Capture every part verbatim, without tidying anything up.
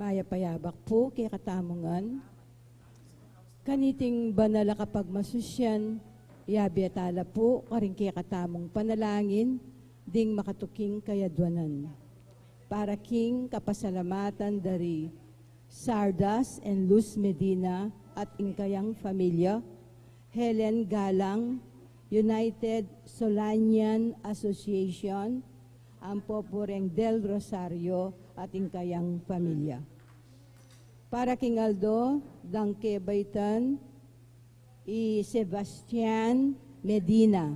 Mayap a yabak pu kekatamu ngan. Kaniting banal a kapagmasusyan, yabe tala pu karing kekatamung panalangin ding makatuking kayadwanan. Para king kapasalamatan dari Sardas and Luz Medina at ing kayang familia, Helen Galang, United Solanian Association, Ampo pu reng Del Rosario at ing kayang familia. Para king aldo dang kebaitan i Sebastian Medina.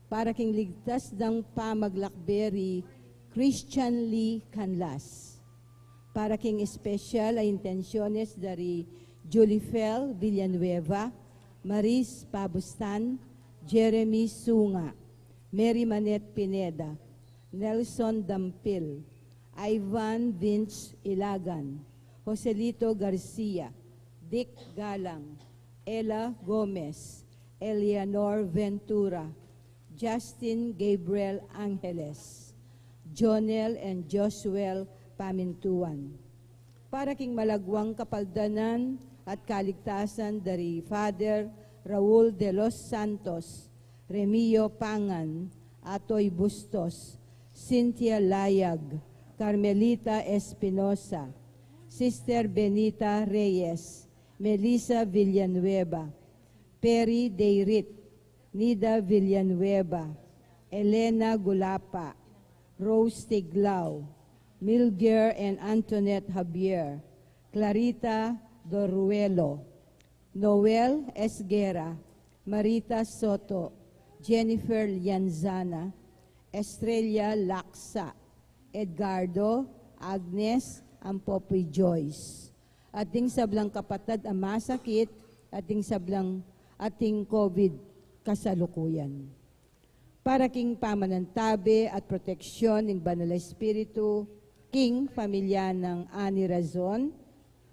Para king ligtas dang pamaglakbe i Christian Lee Canlas. Para king espesyal a intensyones dari Julifel Villanueva, Maris Pabustan, Jeremy Sunga, Mary Manette Pineda, Nelson Dampil, Ivan Vince Ilagan, Joselito Garcia, Dick Galang, Ella Gomez, Eleanor Ventura, Justin Gabriel Angeles, Jonel and Josuel Pamintuan. Para king malagwang kapaldanan at kaligtasan dari Father Raul de los Santos, Remio Pangan, Atoy Bustos, Cynthia Layag, Carmelita Espinosa, Sister Benita Reyes, Melissa Villanueva, Perry Deirit, Nida Villanueva, Elena Gulapa, Rose Tiglao, Milger and Antoinette Javier, Clarita Doruelo, Noel Esguerra, Marita Soto, Jennifer Lianzana, Estrella Laksa, Edgardo, Agnes, ampo pu i Joyce. At ding sablang kapatad a masakit, at ding sablang, at ding COVID kasalukuyan. Para king pamanantabe at proteksyon ning Banal a Espiritu, king pamilya nang Ani Razon,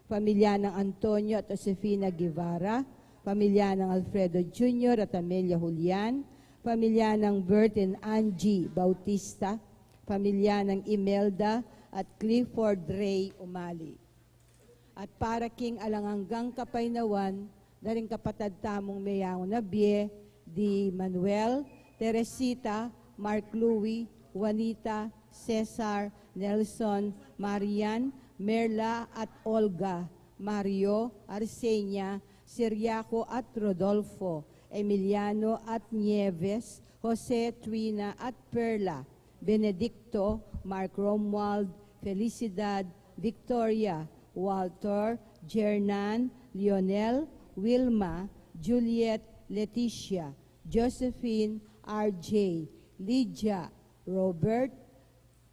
pamilya nang Antonio at Josefina Guevara, pamilya nang Alfredo Junior at Amelia Julian, pamilya nang Bert and Angie Bautista, pamilya nang Imelda at Clifford Ray Umali. At para king alang anggang kapaynawan da ring kapatad tamung meyangu na bie, di Manuel, Teresita, Mark Louie, Juanita, Cesar, Nelson, Marian, Merla at Olga, Mario, Arsenia, Siriaco at Rodolfo, Emiliano at Nieves, Jose, Trina at Perla, Benedicto, Mark Romuald, Felicidad, Victoria, Walter, Jernan, Lionel, Wilma, Juliet, Leticia, Josephine, R J, Lydia, Robert,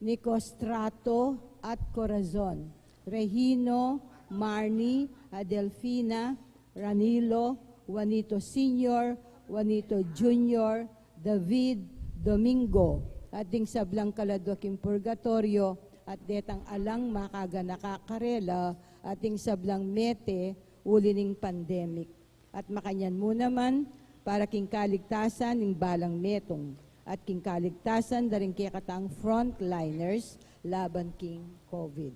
Nicostrato at Corazon, Regino, Marnie, Adelfina, Ranilo, Juanito Senior, Juanito Junior, David, Domingo, at ding sablang kaladwa king purgatoryo, at detang alang makaganaka karela, at ding sablang mete uli ning pandemic. At makanyan mu naman, para king kaligtasan ning balang metung, at king kaligtasan da ring kekatang frontliners laban king COVID.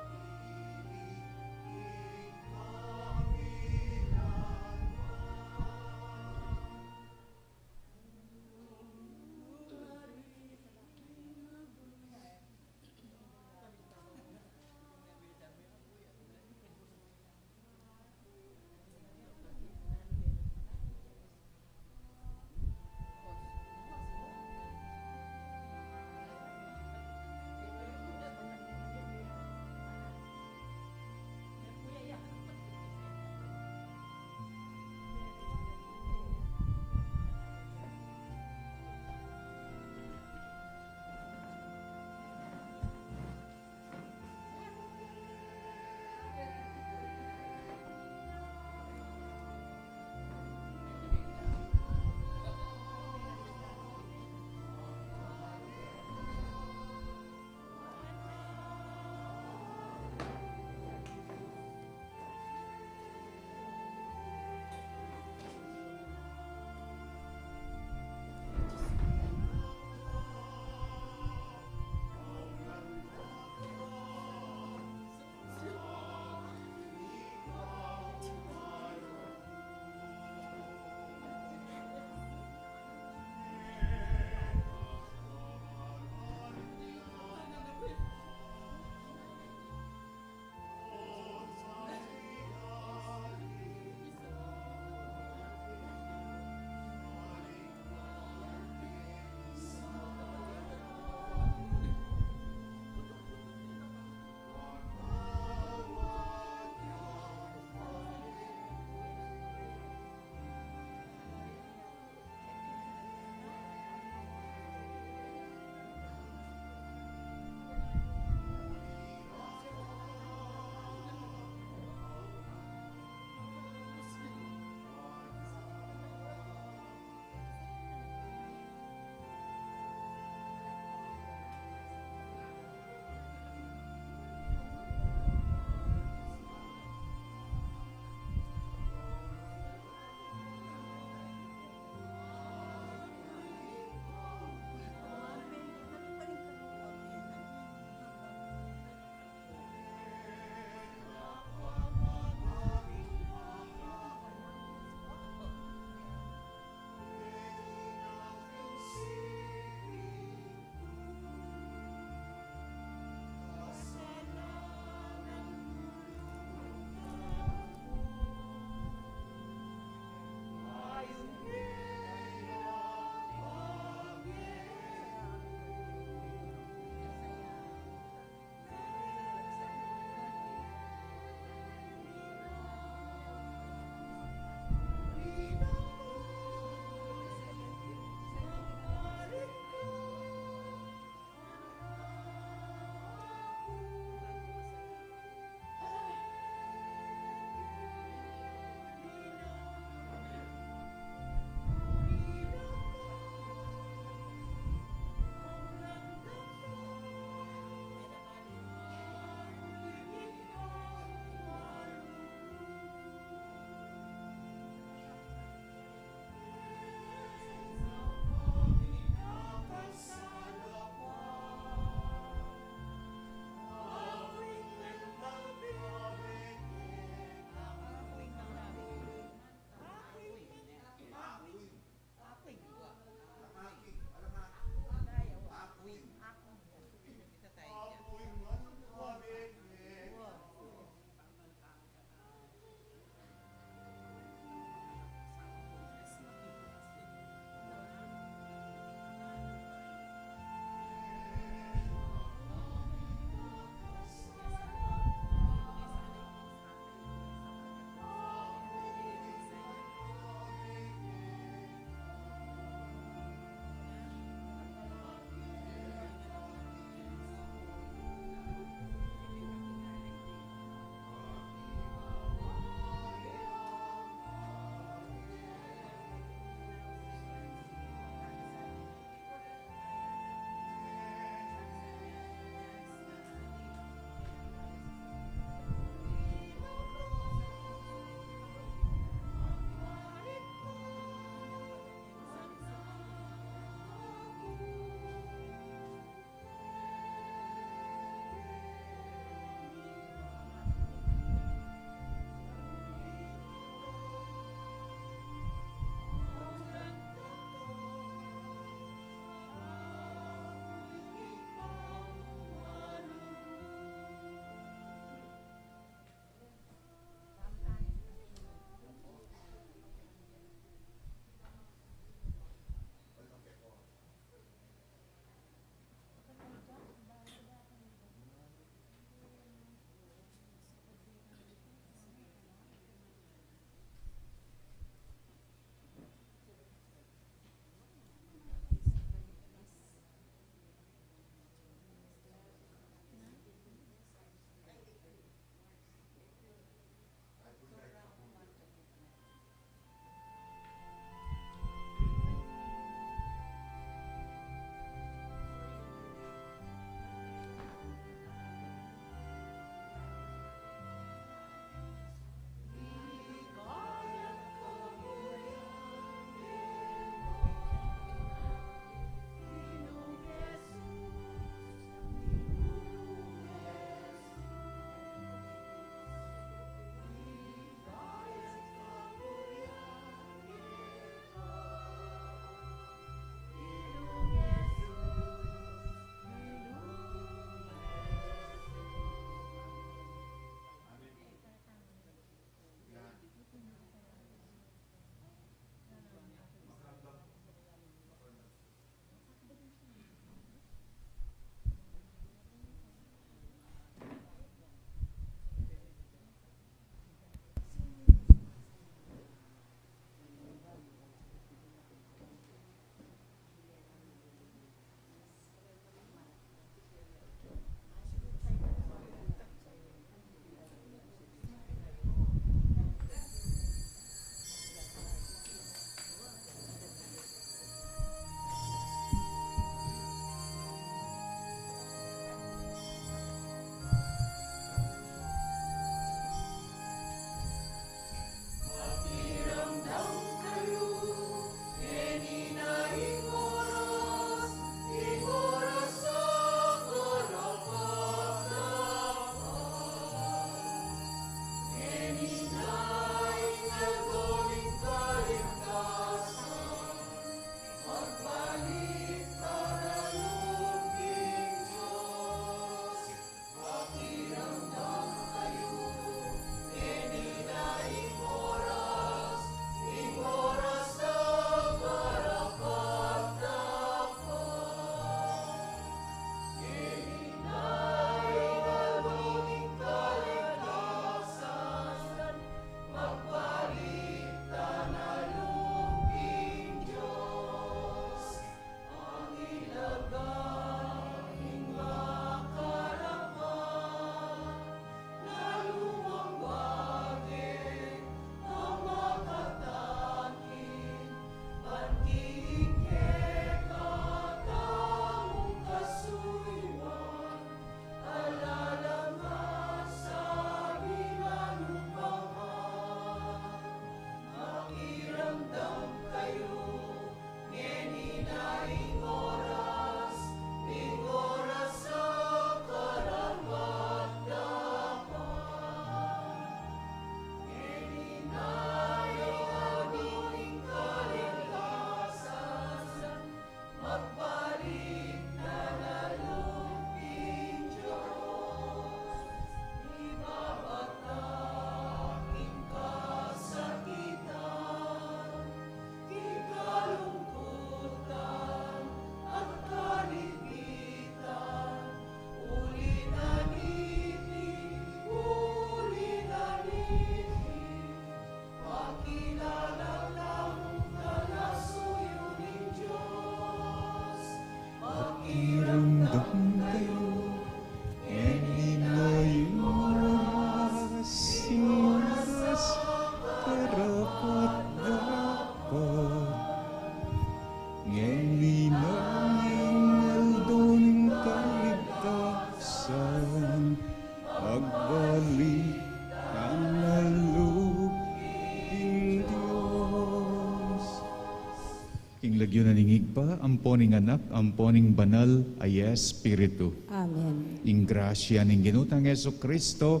Lagyu na ning Ibpa, ampo ning Anak, ampo ning Banal a Espiritu. Amen. Ing grasya ning Ginu tang Jesucristo,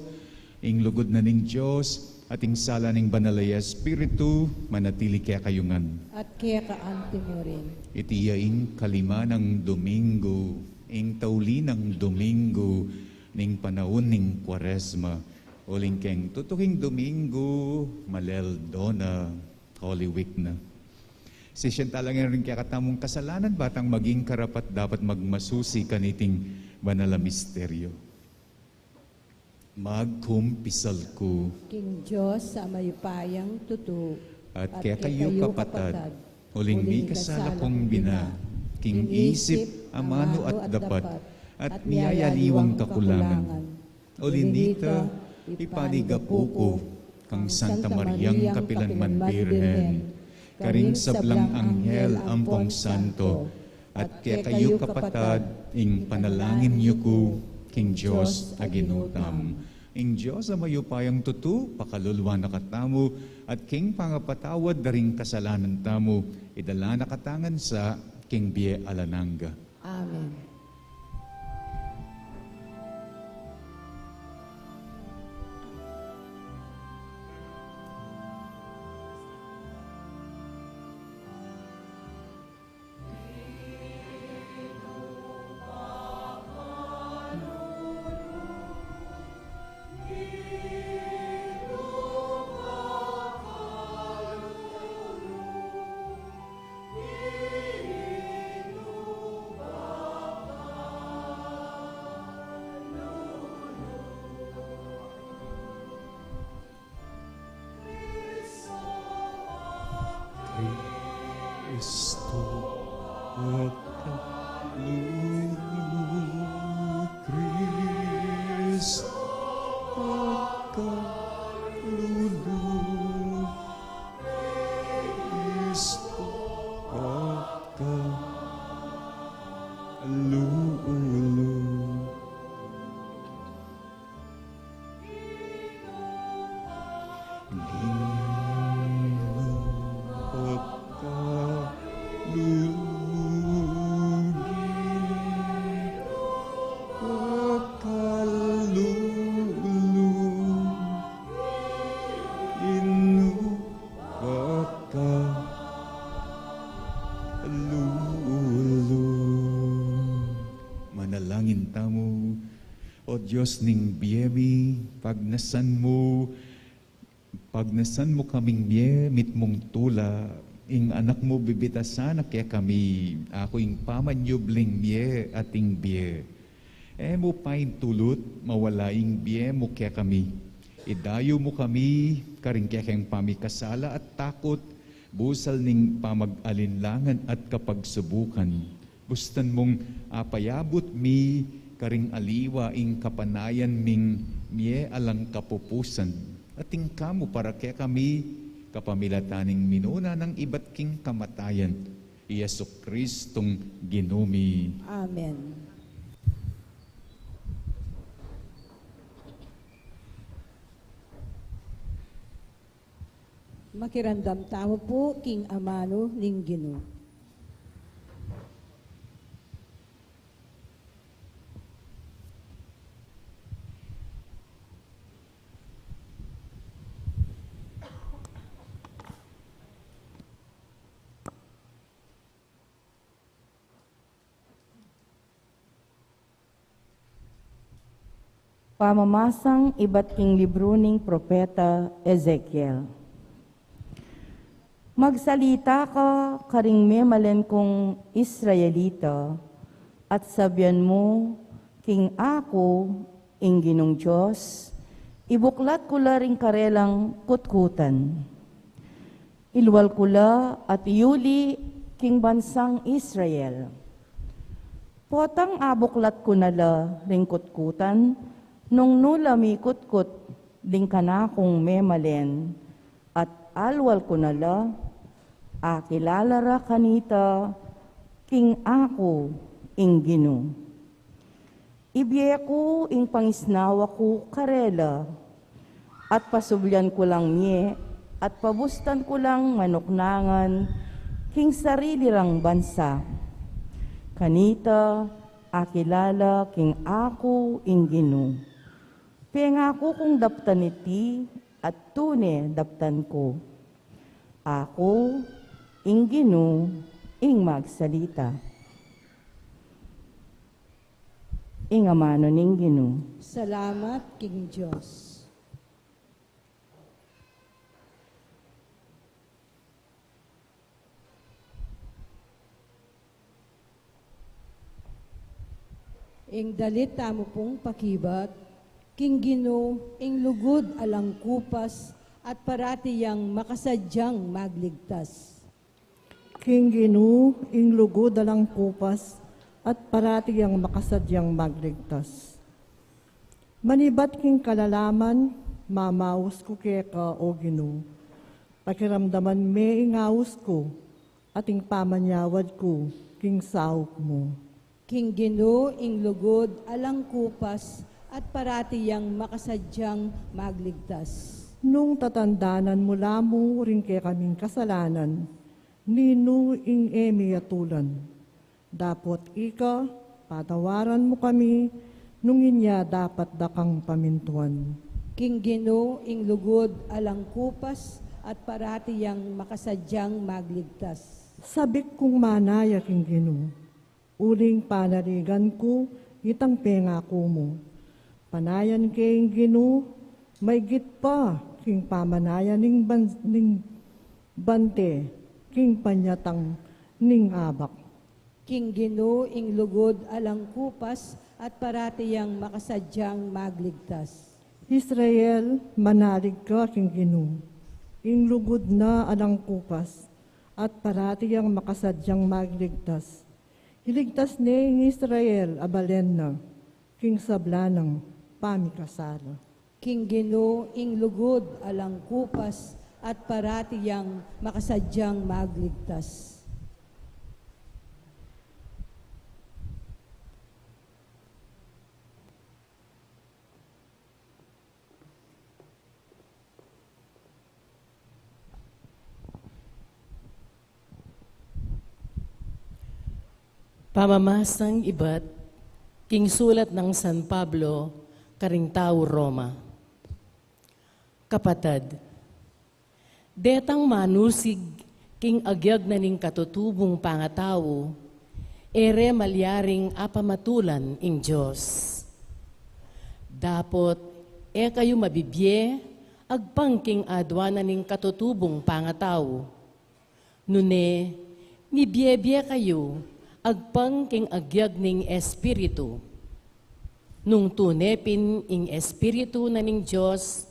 ing lugud na ning Dios, at ing sala ning Banal a Espiritu, manatili kekayu ngan. At keka anti mu rin. Iti ya ing kalima nang Domingo, ing tauli nang Domingo, ning panaun ning Kuaresma. Uling keng tutuking Domingo, Malel Dona, Holy Week na. Sisian tala ngan ring kekatamung kasalanan, ba tang maging karapat-dapat magmasusi kaniting banal a misteryo. Magkumpisal ku king Dios a mayupayang tutu, at kekayu, kapatad, uling mikasala kung bina, king isip, amanu at dapat, at miyayaliwang kakulangan. Uli nita, ipanigapu ku kang Santa Mariang kapilanman Birhen, karing sablang anghel ampong santo, at kekayu, kapatad, ing panalangin yu ku king Dios a Ginu tamu. Ing Dios a mayupayang tutu, pakalulu na katamu, at king pangapatawad da ring kasalanan tamu, idala na katamu ngan sa king bie alang angga. Amen. Kristo, pakalulu, Kristo, pakalulu. Kristo, pakalulu. Ginu, pakalulu. Ginu, pakalulu. Ginu, pakalulu. Manalangin tamu. O Dios ning bie mi, pagnasan mu, pagnasan mu kaming mie mitmung tula, ing Anak mu bibitasan na kekami, aku ing pamanyubling mie at ing bie. E mu paintulut mawala ing bie mu kekami. Idayu mu kami karing kekeng pamikasala at takut, busal ning pamag-alinlangan at kapagsubukan. Bustan mung apayabut mi karing aliwa ing kapanayan ming mie alang kapupusan. At ing kamu para kekami, kapamilatan ning minuna nang ibat king kamatayan. I Jesucristong Ginu mi. Amen. Makiramdam tamu pu king amanu ning Ginu. Pamamasang ibat king libru ning propeta Ezekiel. Magsalita ka karing memalen kung Israelita, at sabian mu, king aku, ing Ginung Dios, ibuklat ku la ring karelang kutkutan. Ilwal ku la at iyuli king bansang Israel. Potang abuklat ku na la ring kutkutan, nung nu la mikutkut ding kanakung memalen, at alwal ku na la, akilala ra kanita king aku ing Ginu. Ibie ku ing pangisnawa ku karela, at pasublian ku lang mie, at pabustan ku lang manuknangan king sarili rang bansa. Kanita akilala king aku ing Ginu. Pengaku kung daptan iti, at tune daptan ku. Aku ing Ginu ing magsalita. Ing amanu ning Ginu. Salamat king Dios. Ing dalit tamu pung pakibat, king Ginu ing lugud alang kupas at parati yang makasadyang magligtas. King Ginu ing lugud alang kupas at parati yang makasadyang magligtas. Manibat king kalalaman, mamaus ku keka, O Ginu. Pakiramdaman me ing aus ku, at ing pamanyawad ku king saup mu. King Ginu ing lugud alang kupas at parati yang makasadyang magligtas. Nung tatandanan mu la mu ring kekaming kasalanan, ninu ing e mi atulan? Dapot ika, patawaran mu kami, nung inya dapat da kang pamintuan. King Ginu ing lugud alang kupas at parati yang makasadyang magligtas. Sabik kung manaya king Ginu, uling panaligan ku itang pengaku mu. Panayan ke ing Ginu, maygit pa king pamanayan ning ban-, ning bante, king panyatang ning abak. King Ginu ing lugud alang kupas at parati yang makasadyang magligtas. Israel, manalig ka king Ginu, ing lugud na alang kupas at parati yang makasadyang magligtas. Iligtas ne ing Israel a balen na king sabla nang pamikasala. King Ginu ing lugud alang kupas at parati yang makasadyang magligtas. Pamamasang ibat king sulat nang San Pablo karing tau Roma. Kapatad, detang manusig king agyag na ning katutubung pangatau, e re malyaring apamatulan ing Dios. Dapot e kayu mabibie agpang king aduanan ning katutubung pangatau. Nune, mibie-bie kayu agpang king agyag ning Espiritu. Nung tune pin ing Espiritu na ning Dios,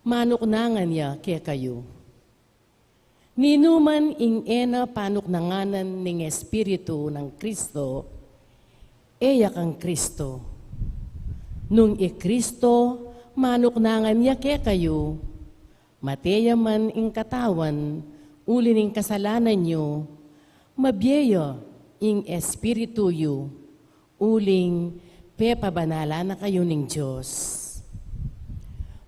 manuknangan ya kekayu. Ninuman ing e na panuknanganan ning Espiritu nang Kristo, e ya kang Kristo. Nung i Kristo manuknangan ya kekayu, mate ya man ing katawan uli ning kasalanan yu, mabie ya ing Espiritu yu, uling pepabanalan na kayu ning Dios.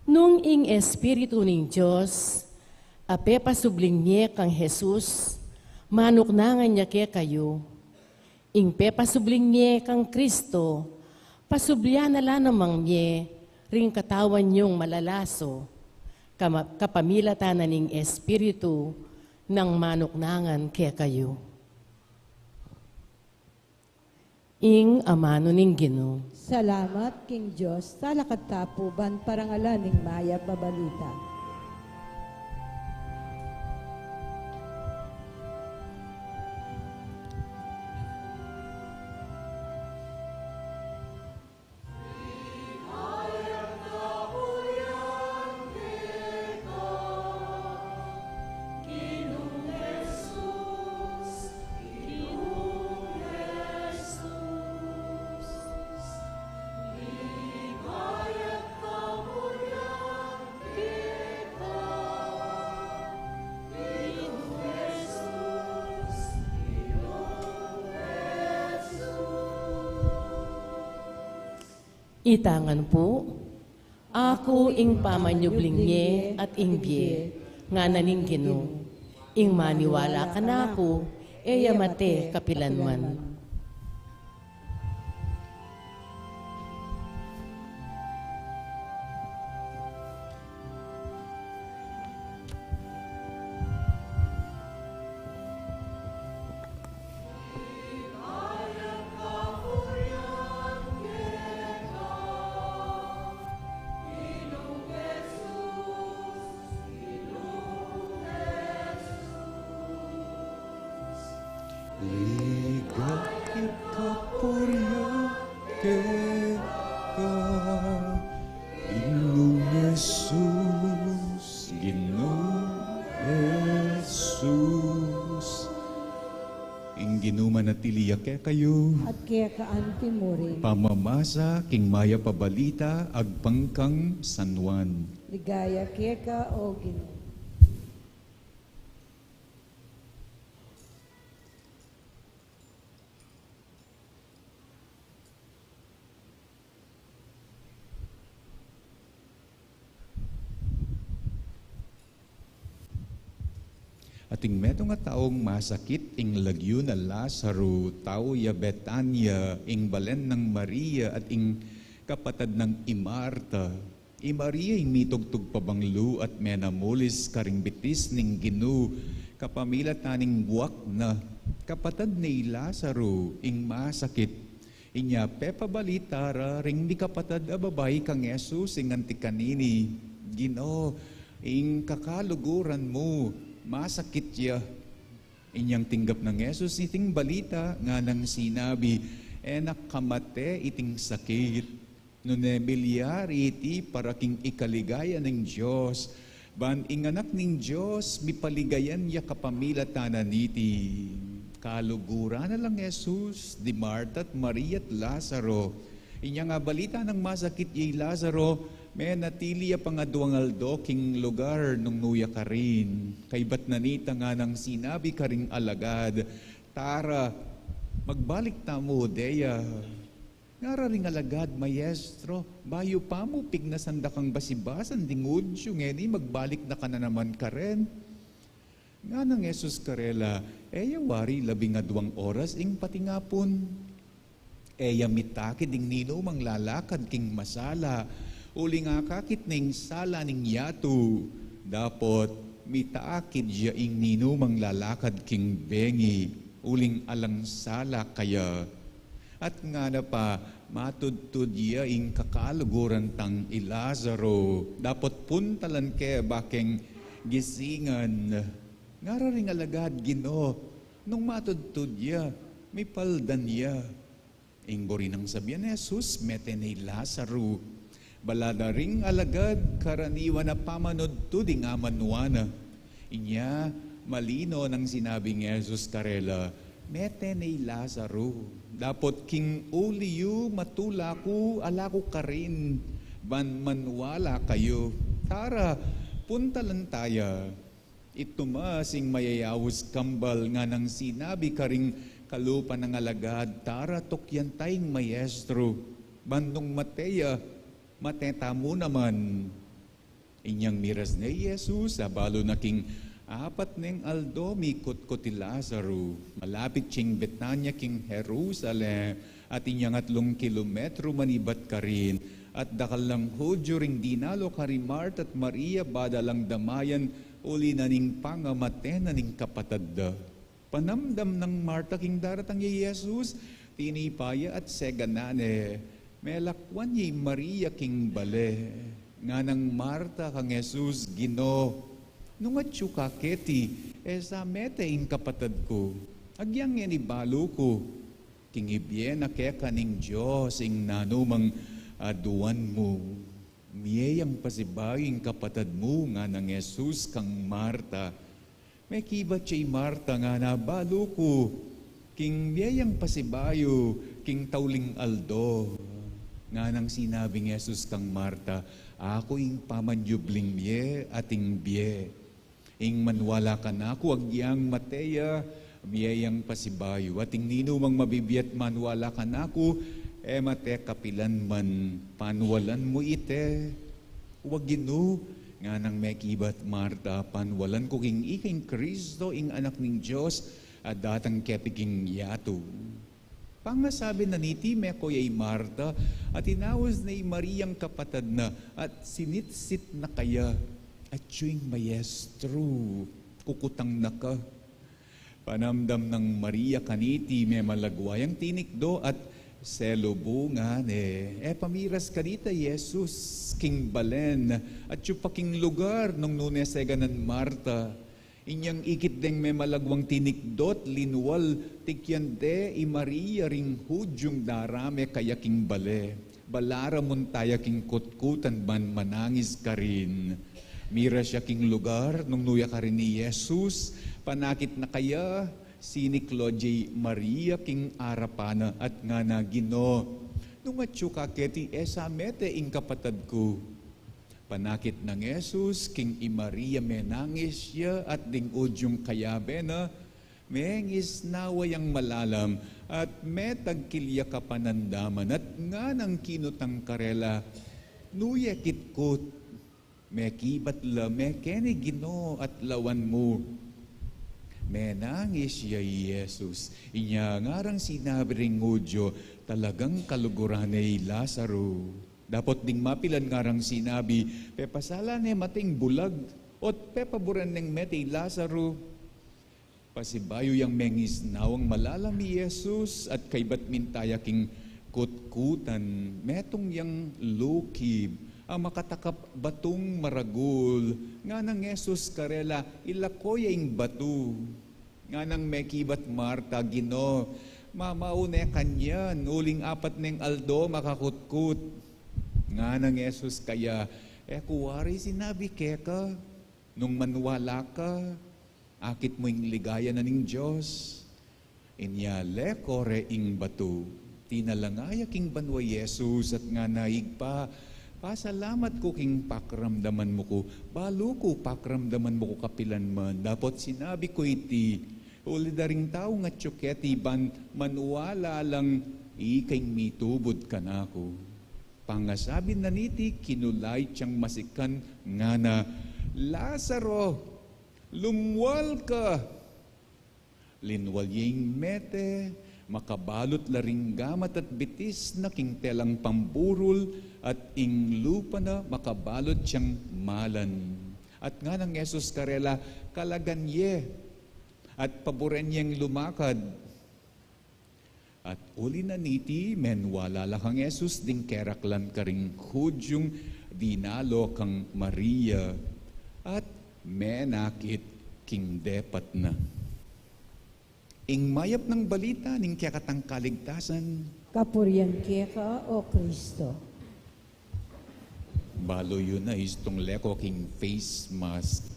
Nung ing Espiritu ning Dios a pepasubling mie kang Jesus manuknangan ya kekayu, ing pepasubling mie kang Kristo, pasublian na la namang mie ring katawan yung malalaso, kama-, kapamilatan na ning Espiritu nang manuknangan kekayu. Ing amanu ning Ginu. Salamat king Dios. Talakad ta pu ban parangalan ing mayap a balita. Itangan pu, aku ing pamanyubling mie at ing bie, ngana ning Ginu. Ing maniwala kanaku, e ya mate kapilanman. Ligaya kapurian keka, Ginung Jesus, Ginung Jesus. Ing Ginu manatili ya kekayu. At keka antimurin. Pamamasa king Mayap a Balita agpang kang San Juan. Ligaya keka, O Ginu. Ating metung a taung masakit ing lagyu na Lazaro, tau ya Betania, ing balen nang Maria at ing kapatad nang i Marta. I Maria ing mitugtug pabanglu at menamulis karing bitis ning Ginu kapamilatan ning buak na. Kapatad ne i Lazaro ing masakit. Inya pepabalitara ring mikapatad a babai kang Jesus ing anti kanini, Ginu, ing kakaluguran mu masakit ya. Inyang tinggap nang Jesus iting balita, nganang sinabi, e na kamate iting sakit. Nune milyari iti para king ikaligaya ning Dios, ban ing Anak ning Dios mipaligayan ya kapamilatan na niti. Kaluguran na lang Jesus di Marta at Maria at Lazaro. Inyang abalita nang masakit ya i Lazaro, menatili ya pang aduang aldo king lugar nung nu ya karin. Kaybat na nita nganang sinabi karing alagad, tara, magbalik tamu Judea. Ngara ring alagad, Maestro, bayu pa mu pignasan da kang basibasan ding Judio, ngeni magbalik na ka na naman karin? Nganang Jesus karela, e ya wari labing aduang oras ing patingapun? E ya mitakid ing ninumang lalakad king masala, uling akakit na ing sala ning yatu, dapot mitakid ya ing ninumang lalakad king bengi, uling alang sala kaya. At ngana pa, matudtud ya ing kakaluguran tang i Lazaro, dapot puntalan ke bakeng gisingan. Ngara ring alagad, Ginu, nung matudtud ya, mipaldan ya. Ing buri nang sabian Jesus, mete ne i Lazaro. Bala da ring alagad, karaniwan a pamanudtud ing amanwa na. Inya, malino nang sinabi nang Jesus karela, mete ne i Lazaro. Dapot king uli yu matula ku, ala ku karin, ban manwala kayu. Tara, puntalan taya. Itumas ing mayayaus kambal nganang sinabi karing kalupa nang alagad, tara tukyan ta ing Maestro, ban nung mate ya, mate tamu naman. Inyang miras ne i Jesus, abalu na king apat neng aldo mikutkut i Lazaro. Malapit ya ing Betania king Jerusalem, at inyang atlung kilometro manibat karin. At dakal lang Judio ring dinalo kari Marta at Maria, bada lang damayan, uli na ning pangamate na ning kapatad da. Panamdam nang Marta king daratang ya i Jesus, tinipa ya at seganan ne. Melakwan ya i Maria king bale. Nganang Marta kang Jesus, Ginu, nung atyu ka keti, e sa mete ing kapatad ku. Agyang ngeni balu ku, king ibie na keka ning Dios ing nanumang aduan mu. Mie yang pasibayu ing kapatad mu, nganang Jesus kang Marta. Mekibat ya i Marta, ngana, balu ku, king mie yang pasibayu king tauling aldo. Nganang sinabi nang Jesus kang Marta, aku ing pamanyubling mie at ing bie. Ing manwala kanaku agyang mate ya, mie yang pasibayu. At ing ninumang mabibie at manwala kanaku, e mate kapilanman. Panwalan mu ite. Wa Ginu, Nganang mekibat Marta, panwalan ku king ika ing Kristo, ing Anak ning Dios, a datang keti king yatu. Pangasabi na niti, meko ya i Marta, at inaus ne i Mariang kapatad na, at sinitsit na kaya, at yu ing Maestro, kukutang na ka. Panamdam nang Maria kaniti, memalagwa yang tinikdo at selubungan ne. E pamiras kanita i Jesus king balen, at yu pa king lugar nung nune seganan Marta. Inyang ikit deng memalagwang tinikdo at linwal, tikyan de i Maria ring Hudyung darame kaya king bale. Balaram mu taya king kutkutan ban manangis karin. Miras ya king lugar nung nu ya karin i Jesus, panakit na kaya, siniklaud ya i Maria king arapan na at ngana, Ginu, nung atyu ka keti, e sa mete ing kapatad ku. Panakit nang Jesus king i Maria, menangis ya at ding udyung kayabe na, mengisnawa yang malalam, at metagkil ya kapanamdaman, at nganang kinutang karela, Nu ye kitkut? Mekibat la, mekeni Ginu at lawan mu. Menangis ya i Jesus. Inya ngarang sinabi ring Udyu, Talagang kaluguran ne i Lazaro. Dapot ding mapilan ngarang sinabi, Pepasala ne mating bulag, ot pepaburen neng mete i Lazaro. Pasibayu yang mengisnawang malalam i Jesus at kaybat min taya king kutkutan, metung yang lukib a makatakap batung maragul. Nganang Jesus karela, Ilako ya ing batu. Nganang mekibat Marta, Ginu, mamau ne kanyan, uling apat neng aldo makakutkut. Nganang Jesus kaya, E ku wari sinabi keka, nung maniwala ka, akit mu ing ligaya na ning Dios. Inya leko re ing batu. Tinalanga ya king banua i Jesus at ngana, Ibpa, pasalamat ku king pakiramdaman mu ku, balu ku pakiramdaman mu ku kapilan man. Dapot sinabi ku iti, uli da ring taung atyu keti ban maniwala lang ika ing mitubud kanaku. Pangasabi na niti, kinulait yang masikan, ngana, Lazaro, lumwal ka! Linwal ye ing mete, makabalut la ring gamat at bitis na king telang pamburul, at ing lupa na makabalut yang malan. At nganang Jesus karela, Kalagan ye, at paburen yeng lumakad. At uli na niti, menwala la kang Jesus ding keraklan karing Hudyung dinalo kang Maria, at menakit king depat na. Ing mayap nang balita ning kekatang kaligtasan. Kapurian keka, O Kristo. Balu yu na, istung leko king face mask,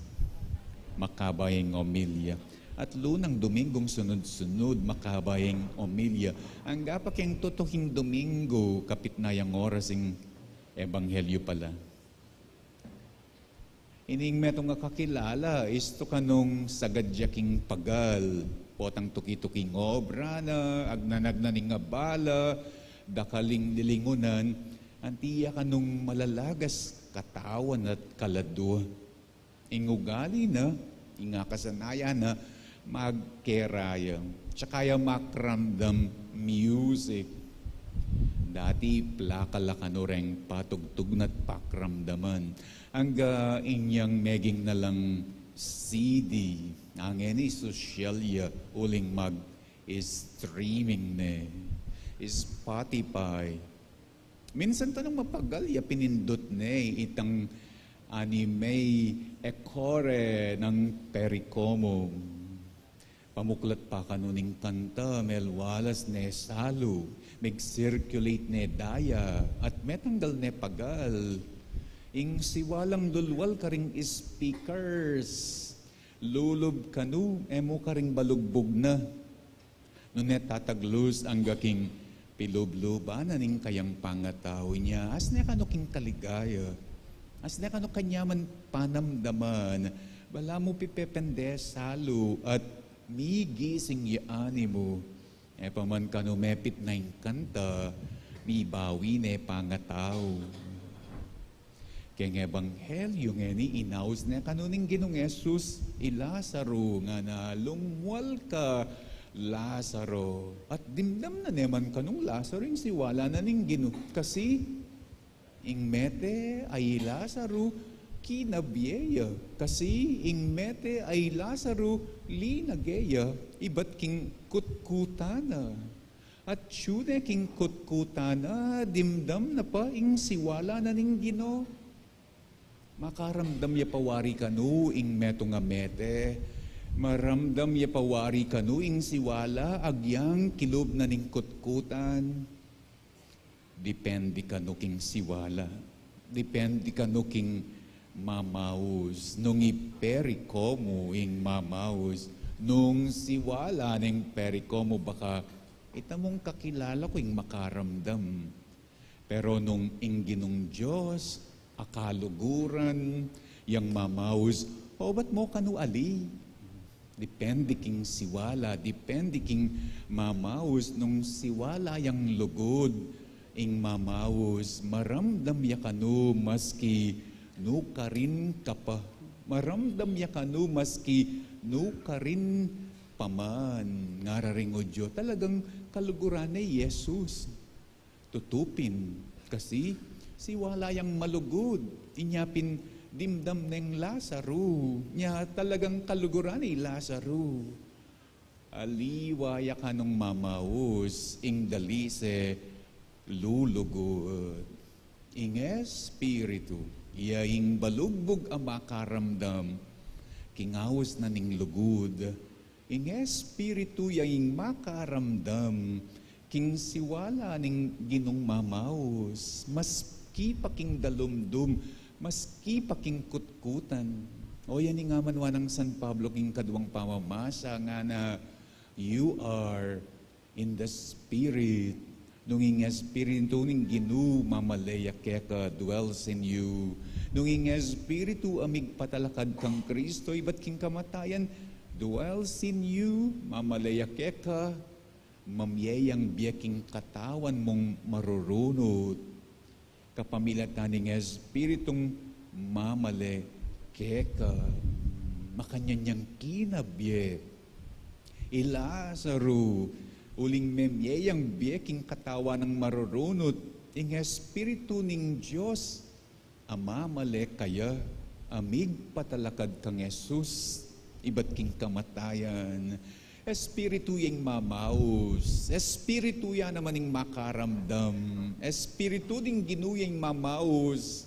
makaba ing omilya. At lunang Dominggung sunud-sunud, makaba ing omilya. Angga pa king tutuking Domingo, kapit na yang oras ing ebanghelyo pala. Ining metung a kakilala, istu kanung sagad ya king pagal, potang tuki-tuking obra na, agnan-agnan ing abala, dakal ing lilingunan, anti ya kanung malalagas katawan at kaladua. Ing ugali na, ing akasanayan na, magkeraya. Tsaka ya makiramdam music. Dati plaka la kanu reng patugtug na't pakiramdaman. Angga inyang meging na lang C D. Ngeni sosyal ya uling mag-streaming ne. Spotify. Minsan tanung mapagal ya pinindut ne itang anime Ekore nang Perikomu. Pamuklat pa kanu ning kanta, melwalas ne salu, mig-circulate ne daya, at metanggal ne pagal. Ing siwalang lulwal karing speakers, lulub kanu, e mu karing balugbug na. Nune tataglus angga king pilubluban na ning kayang pangatau, inya asne kanu king kaligaya, asne kanu kanyaman panamdaman, balamu pipepende salu at migising ya animu, e pa man kanu mepit na ing kanta, mibawi ne pangatau. Keng ebanghelyu ngeni, inaus ne kanu ning Ginung Jesus i Lazaro, ngana, "Lungmual ka, Lazaro." At dimdam na ne man kanung Lazaro ing siwala na ning Ginu, kasi ing mete a i Lazaro kinabie ya, kasi ing mete a i Lazaro linage ya ibat king kutkutan na. At tune king kutkutan na, dimdam na pa ing siwala na ning Ginu. Makaramdam ya pa wari kanu ing metung a mete. Maramdam ya pa wari kanu ing siwala agyang kilub na ning kutkutan. Depende kanu king siwala. Depende kanu king mamaus. Nung iperiko mu ing mamaus, nung siwala ning periko mu, baka ita mung kakilala ku ing makaramdam. Pero nung ing Ginung Dios a kaluguran yang mamaus, obat mo kanu ali. Depende king siwala, depende king mamaus. Nung siwala yang lugud ing mamaus, maramdam ya kanu maski nukarin ka pa. Maramdam ya kanu maski nukarin pa man. Ngara ring Udyo, talagang kaluguran ne i Jesus. Tutupin, kasi siwala yang malugud, inya pin dimdam neng Lazaro, nya talagang kaluguran ne i Lazaro. Aliwa ya kanung mamaus, ing dalise lulugud. Ing Espiritu, ya ing balugbug a makaramdam king aus na ning lugud. Ing Espiritu ya ing makaramdam king siwala ning Ginung mamaus, maski pa king dalumdum, maski pa king kutkutan. O, yan ing amanwa nang San Pablo king kaduang pamamasa, ngana, "You are in the Spirit." Nung ing Espiritu ning Ginu mamale ya keka, dwells in you. Nung ing Espiritu a migpatalakad kang Kristo ibat king kamatayan dwells in you, mamale ya keka, mamie yang bie king katawan mung marurunut. Kapamilatan ning Espiritung mamale keka, makanyan yang kinabie i Lazaro, uling memie yang bie king katawan nang marurunut. Ing Espiritu ning Dios a mamale kaya, a migpatalakad kang Jesus ibat king kamatayan. Espiritu ya ing mamaus, Espiritu ya naman ing makaramdam, Espiritu ning Ginu ya ing mamaus.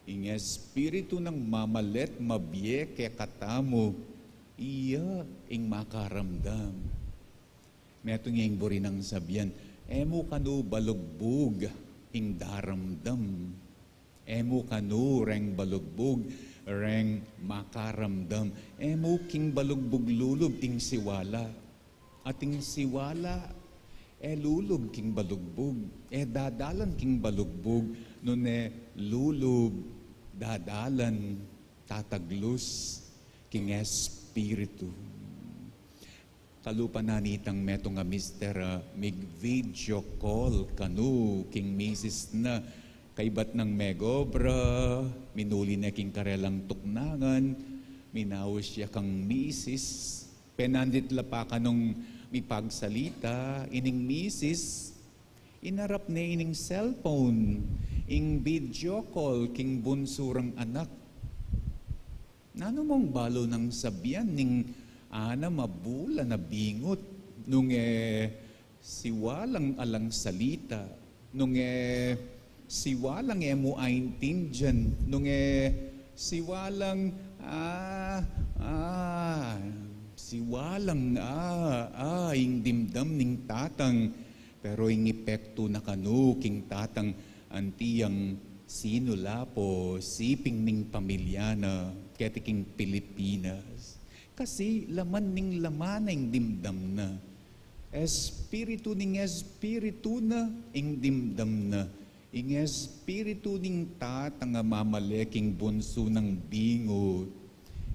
Ing Espiritu nang mamalet mabie kekatamu, iya ing makaramdam. Metung ya ing buri nang sabian, e mu kanu balugbug ing daramdam. E mu kanu reng balugbug, reng makaramdam. E mu king balugbug lulub ing siwala. At ing siwala, e lulub king balugbug, e dadalan king balugbug, nune lulub, dadalan, tataglus king Espiritu. Kalupa na nitang metung a mister, ah, mig-video call kanu king misis na, kaybat nang megobra, minuli ne king karelang tuknangan, minaus ya kang misis, penandit la pa kanung mipagsalita, ining misis, inarap ne ining cellphone, ing video call king bunsu rang anak. Nanu mung balu nang sabian ning anam a bulan a bingut, nung e siwalang alang salita, nung e siwalang e mu aintindian, nung e siwalang, ah, ah, siwalang, ah, ah, ing dimdam ning tatang, pero ing epektu na kanu king tatang anti yang sinulapo, siping ning pamilya na, keti king Pilipinas. Kasi laman ning laman na ing dimdam na. Espiritu ning Espiritu na ing dimdam na. Ing Espiritu ning tatang a mamale king bunsu nang bingut,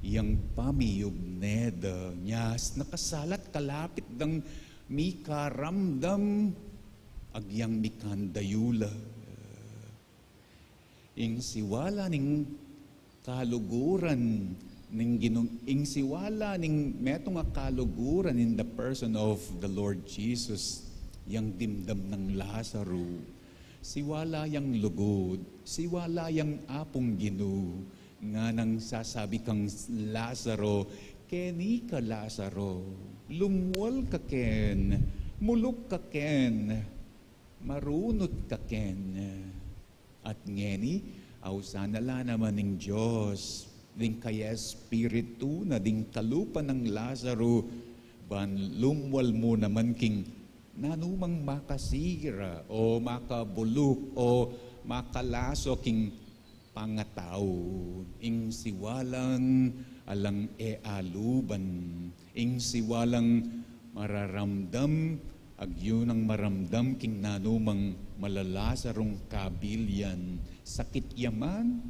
yang pamiyub ne da, nyas nakasalat kalapit dang mikaramdam, agyang mikandayula. Ing siwala ning kaluguran ning Ginu-, ing siwala ning metung a kaluguran in the person of the Lord Jesus, yang dimdam nang Lazaro. Siwala yang lugud, siwala yang Apung Ginu, nganang sasabi kang Lazaro, "Keni ka, Lazaro, lumwal ka ken, muluk ka ken, marunut ka ken." At ngeni, ausan na la naman ning Dios, ding kaya espiritu na ding kalupa nang Lazaro, ban lumwal mu naman king nanumang makasira o makabuluk o makalaso king pangatau, ing siwalang alang e aluban, ing siwalang mararamdam, agyu nang maramdam king nanumang malalasarung kabilian, sakit ya man,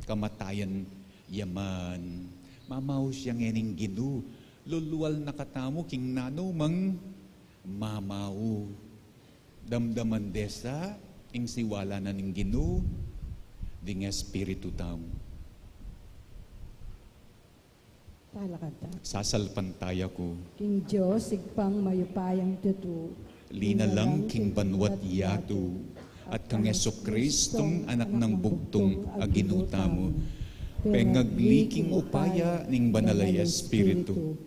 kamatayan ya man. Mamaus yang ening Ginu, lulwal na katamu king nanumang mamau. Damdaman de sa ing siwala na ning Ginu, ding espiritu tamu. Talakad ta. Sasalpantaya ku king Dios, Ibpang mayupayang tutu, linalang king banua't yatu, at kang Jesucristong anak nang bugtung a Ginu tamu, pengagli king upaya ning Banal a Espiritu,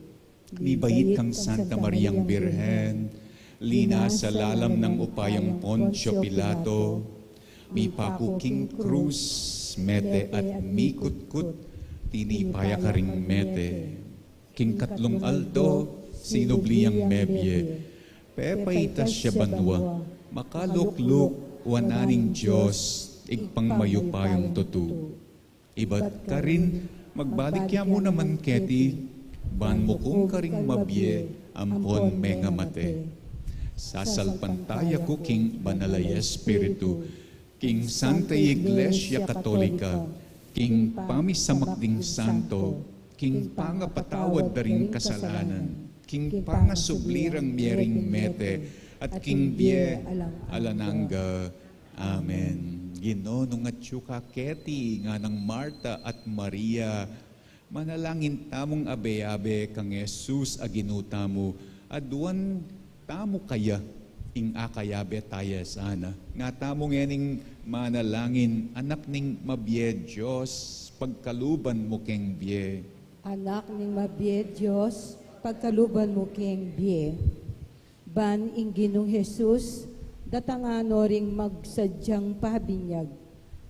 mibait kang Santa Mariang Birhen, linasa lalam nang upayang Poncio Pilato, mipaku king krus, mete at mikutkut, tinipa ya karing mete. King katlung aldo, sinubli yang mebie. Pepaitas ya banua, makalukluk wanan ning Dios, Ibpang mayupayang tutu. Ibat karin, magbalik ya mu naman keti, ban mukung karing mabie ampon mengamate. Sasalpantaya ku king Banal a Espiritu, king Santa Iglesia Katolika, king pamisamak ding santo, king pangapatawad da ring kasalanan, king pangasubli rang mie ring mete, at king bie alang angga. Amen. Ginu, nung atyu ka keti, nganang Marta at Maria, manalangin tamung abe-abe kang Jesus a Ginu tamu, aduan tamu kaya ing akayabe taya sana. Nga tamu ngening manalangin, Anak ning mabie Dios, pagkaluban mu keng bie. Anak ning mabie Dios, pagkaluban mu keng bie. Ban ing Ginung Jesus, datangan no ring magsadyang pabinyag,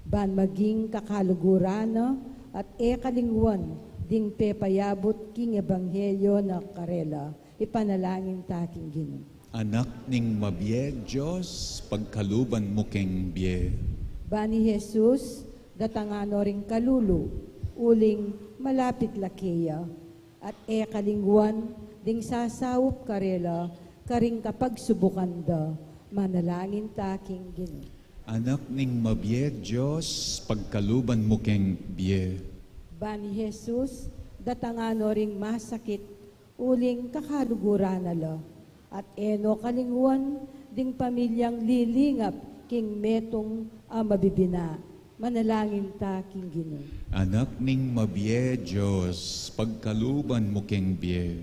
ban maging kakaluguran na at e kalingwan ding pepayabut king ebanghelyo na karela. Ipanalangin ta king Ginu. Anak ning mabie Dios, pagkaluban mu keng bie. Ban i Jesus, datangan no ring kalulu, uling malapit la keya, at e kalingwan ding sasaup karela karing kapagsubukan da. Manalangin ta king Ginu. Anak ning mabie Dios, pagkaluban mu keng bie. Ban i Jesus, datangan no ring masakit, uling kakaluguran na la, at e no kalingwan ding pamilyang lilingap king metung a mabibina. Manalangin ta king Ginu. Anak ning mabie Dios, pagkaluban mu keng bie.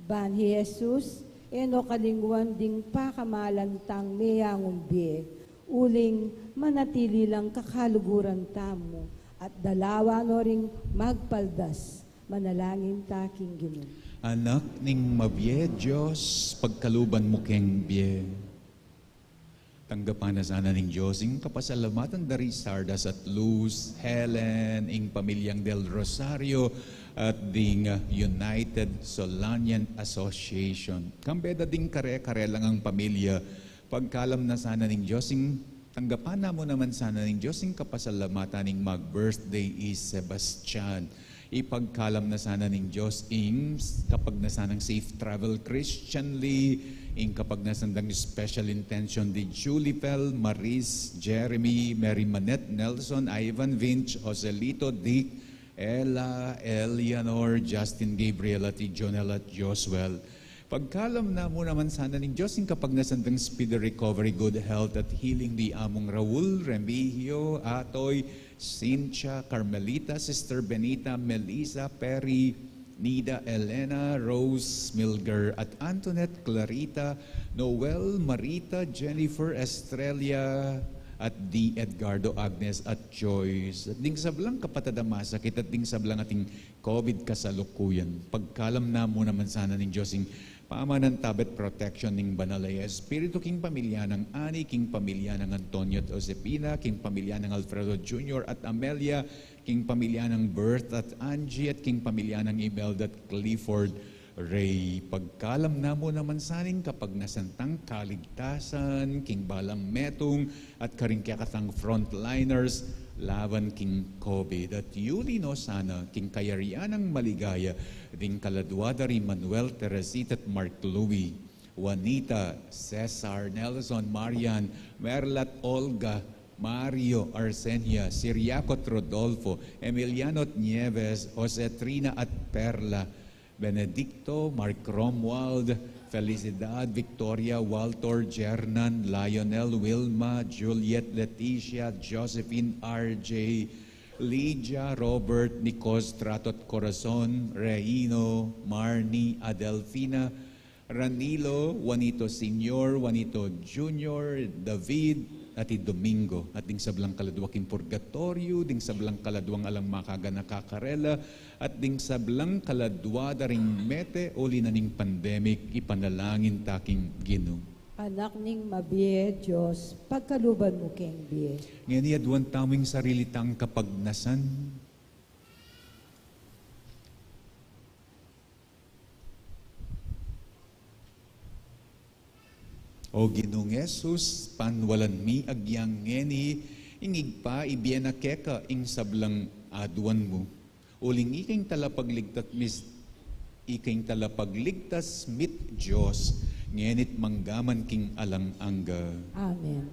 Ban hi Jesus, e no kalingwan ding pakamalan tang meyangun bie, uling manatili lang kakaluguran tamu, at dalawa no ring magpaldas. Manalangin ta king Ginu. Anak ning mabie Dios, pagkaluban mu keng bie. Tanggapan na sana ning Dios ing kapasalamatan da ri Sardas at Luz, Helen, ing pamilyang Del Rosario, at ding, uh, United Solanian Association. Kambe da ding kare-kare lang a pamilya, pagkalam na sana ning Dios ing, tanggapan na mu naman sana ning Dios ing kapasalamatan ning mag-birthday i Sebastian. Ipagkalam na sana ning Dios ing kapagnasan dang Safe Travel Christianly, ing kapagnasan dang special intention di Julipel, Maris, Jeremy, Mary Manette, Nelson, Ivan, Vince, Joselito, Dick, Ella, Eleanor, Justin, Gabriel, at i Jonel at Josuel. Pagkalam na mu naman sana ning Dios ing kapagnasan dang speedy recovery, good health at healing di Among Raul, Remigio, Atoy, Cynthia, Carmelita, Sister Benita, Melissa, Perry, Nida, Elena, Rose, Milger, at Antoinette, Clarita, Noel, Marita, Jennifer, Estrella, at D. Edgardo, Agnes, at Joyce. At ding sablang kapatad a masakit, at ding sablang ating COVID kasalukuyan. Pagkalam na mu naman sana ning Dios ing pamanantabe at protection ning Banal a Espiritu king pamilya nang Annie, king pamilya nang Antonio at Josefina, king pamilya nang Alfredo Junior at Amelia, king pamilya nang Bert at Angie, at king pamilya nang Imelda at Clifford Ray. Pagkalam na mu naman sana ing kapagnasan tang kaligtasan king balang metung at karing kekatang frontliners laban king COVID. At yuli no sana king kayarian nang maligaya ding kaladua da ri Manuel, Teresita at Mark Louis, Juanita, Cesar, Nelson, Marian, Merla at Olga, Mario, Arsenia, Siriaco at Rodolfo, Emiliano at Nieves, Jose, Trina at Perla, Benedicto, Mark Romuald, Felicidad, Victoria, Walter, Jernan, Lionel, Wilma, Juliet, Leticia, Josephine, R J, Lydia, Robert, Nicos, Trato at Corazon, Reino, Marnie, Adelfina, Ranilo, Juanito Senior, Juanito Junior, David, at i Domingo, at ding sablang kaladua king purgatoryo, ding sablang kaladuang alang makaganaka karela, at ding sablang kaladua da ring mete uli na ning pandemic, ipanalangin ta king Ginu. Anak ning mabie, Dios, pagkaluban mu keng bie. Ngeni aduan tamu ing sarili tang kapagnasan. O Ginung Jesus, panwalan mi agyang ngeni ing Ibpa ibie na keka ing sablang aduan mu. Uling ika ing talapagligtas mit, ika ing talapagligtas mit Dios, ngeni't manggaman king alang angga. Amen.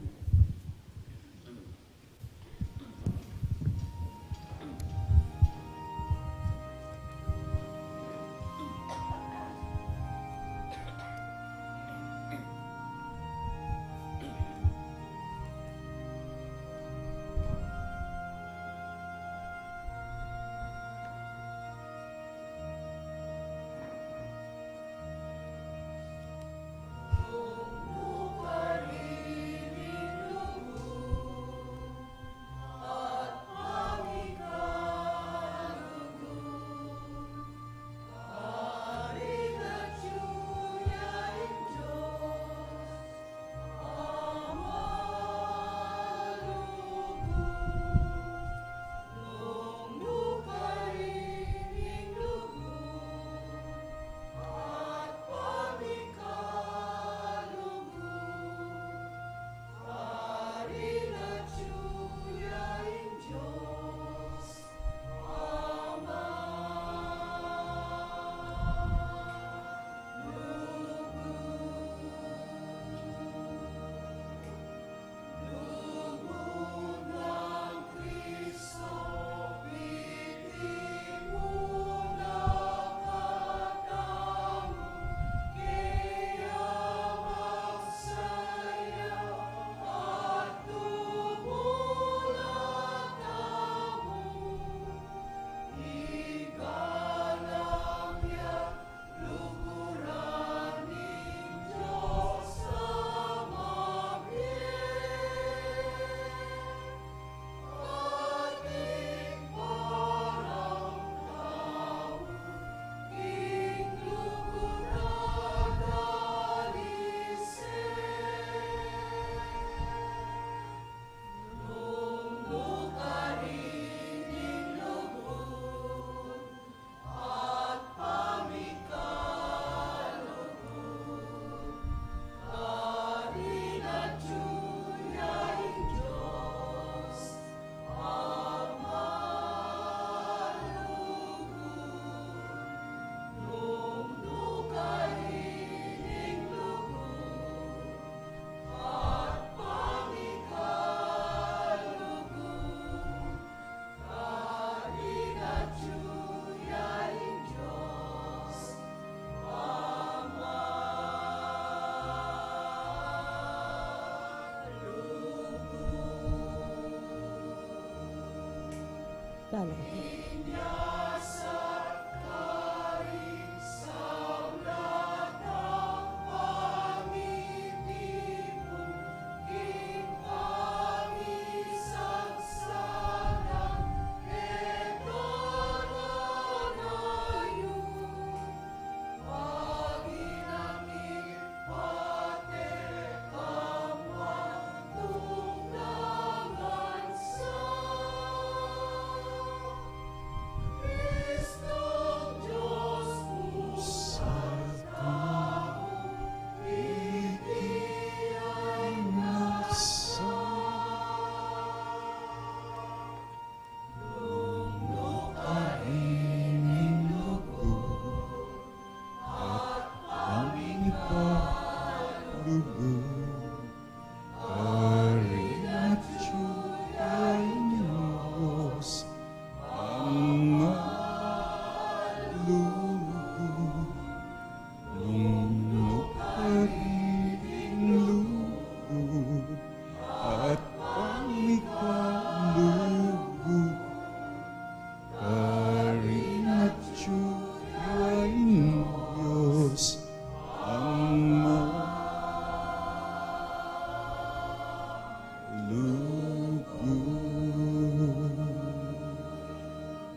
Salam. At pamikalugud, karin at sugyain Dios ang malugud.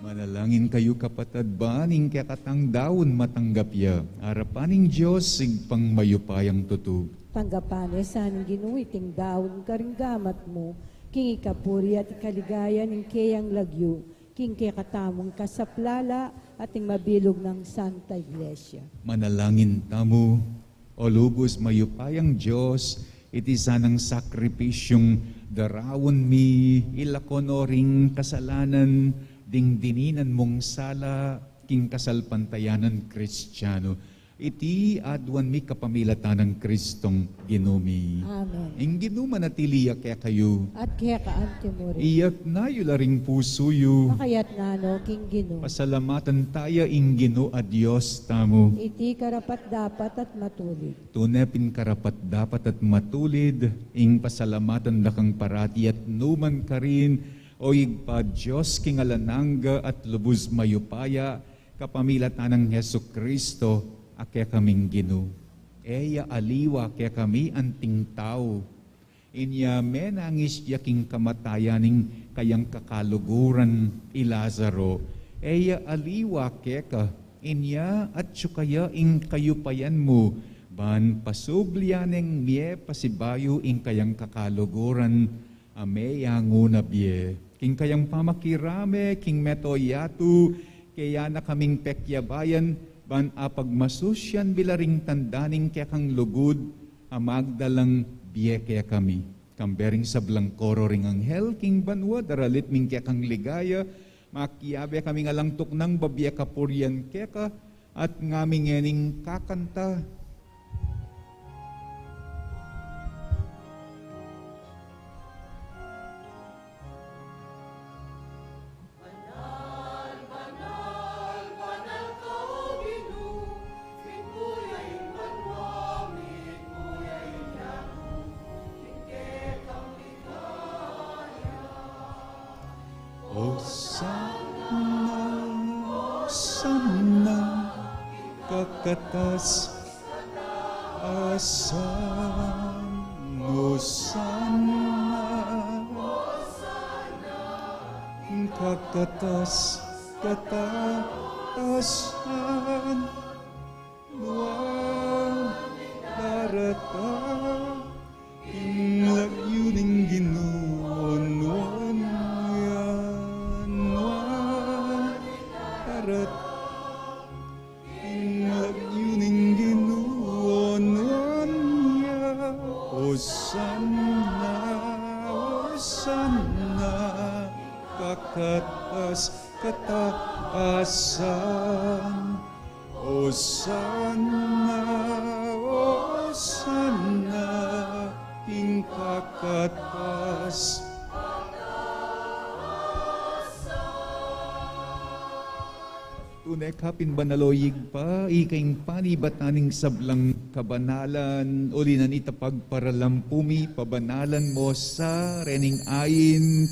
Manalangin kayu, kapatad, ban ing kekatang daun matanggap ya arapan ning Dios, Ibpang mayupayang tutu. Tanggapan na sa ning Ginu iting daun karing gamat mu, king ikapuri at ikaligaya ning keyang lagyu, king kekatamung kasaplalan at ning mabilug nang Santa Iglesia. Manalangin tamu. O lubus mayupayang Dios, iti sanang sakripisyung daraun mi, ilako no ring kasalanan ding dininan mung sala king kasalpantayanan Kristiano. Iti aduan mi kapamilatan nang Kristong Ginu mi. Amen. Ing Ginu manatili ya kekayu. At keka antimurin. Iyatna yu la ring pusu yu. Makayatna no king Ginu. Pasalamatan taya ing Ginu a Dios tamu. Iti karapat-dapat at matulid. Tune pin karapat-dapat at matulid ing pasalamatan da kang parati at nukarin man, O Ibpa, Dios king alang angga at lubus mayupaya, kapamilatan nang Jesucristo a kekaming Ginu. E ya aliwa kekami anting tau. Inya menangis ya king kamatayan ning kayang kakaluguran i Lazaro. E ya aliwa keka, inya atyu kaya ing kayupayan mu, ban pasubli ya neng mie pasibayu ing kayang kakaluguran a meyangu na bie. King kayang pamakirame king meto yatu, keya na kaming pekyabayan, ban apagmasusyan mi la ring tanda ning kekang lugud a magdalang bie kekami. Kambe ring sablang koro ring anghel king banua, daralit mi ing kekang ligaya, makiabe kaming alang tuknang babie kapurian keka, at ngaming ngening kakanta. Osana, Osana, kakatas-katasan, Osana, kakatas-katasan. Nuan darata ing lagyu ning Ginu, nuan ya, nuan darata ing lagyu ning Ginu, nuan ya. Osana, Osana, kakatas-katasan. Osana, Osana, ing kakatas. Tune ka pin banal, o Ibpa, ika ing panibatan ning sablang kabanalan, uli na nita pagparalampu mi, pabanalan mo sa rening ain,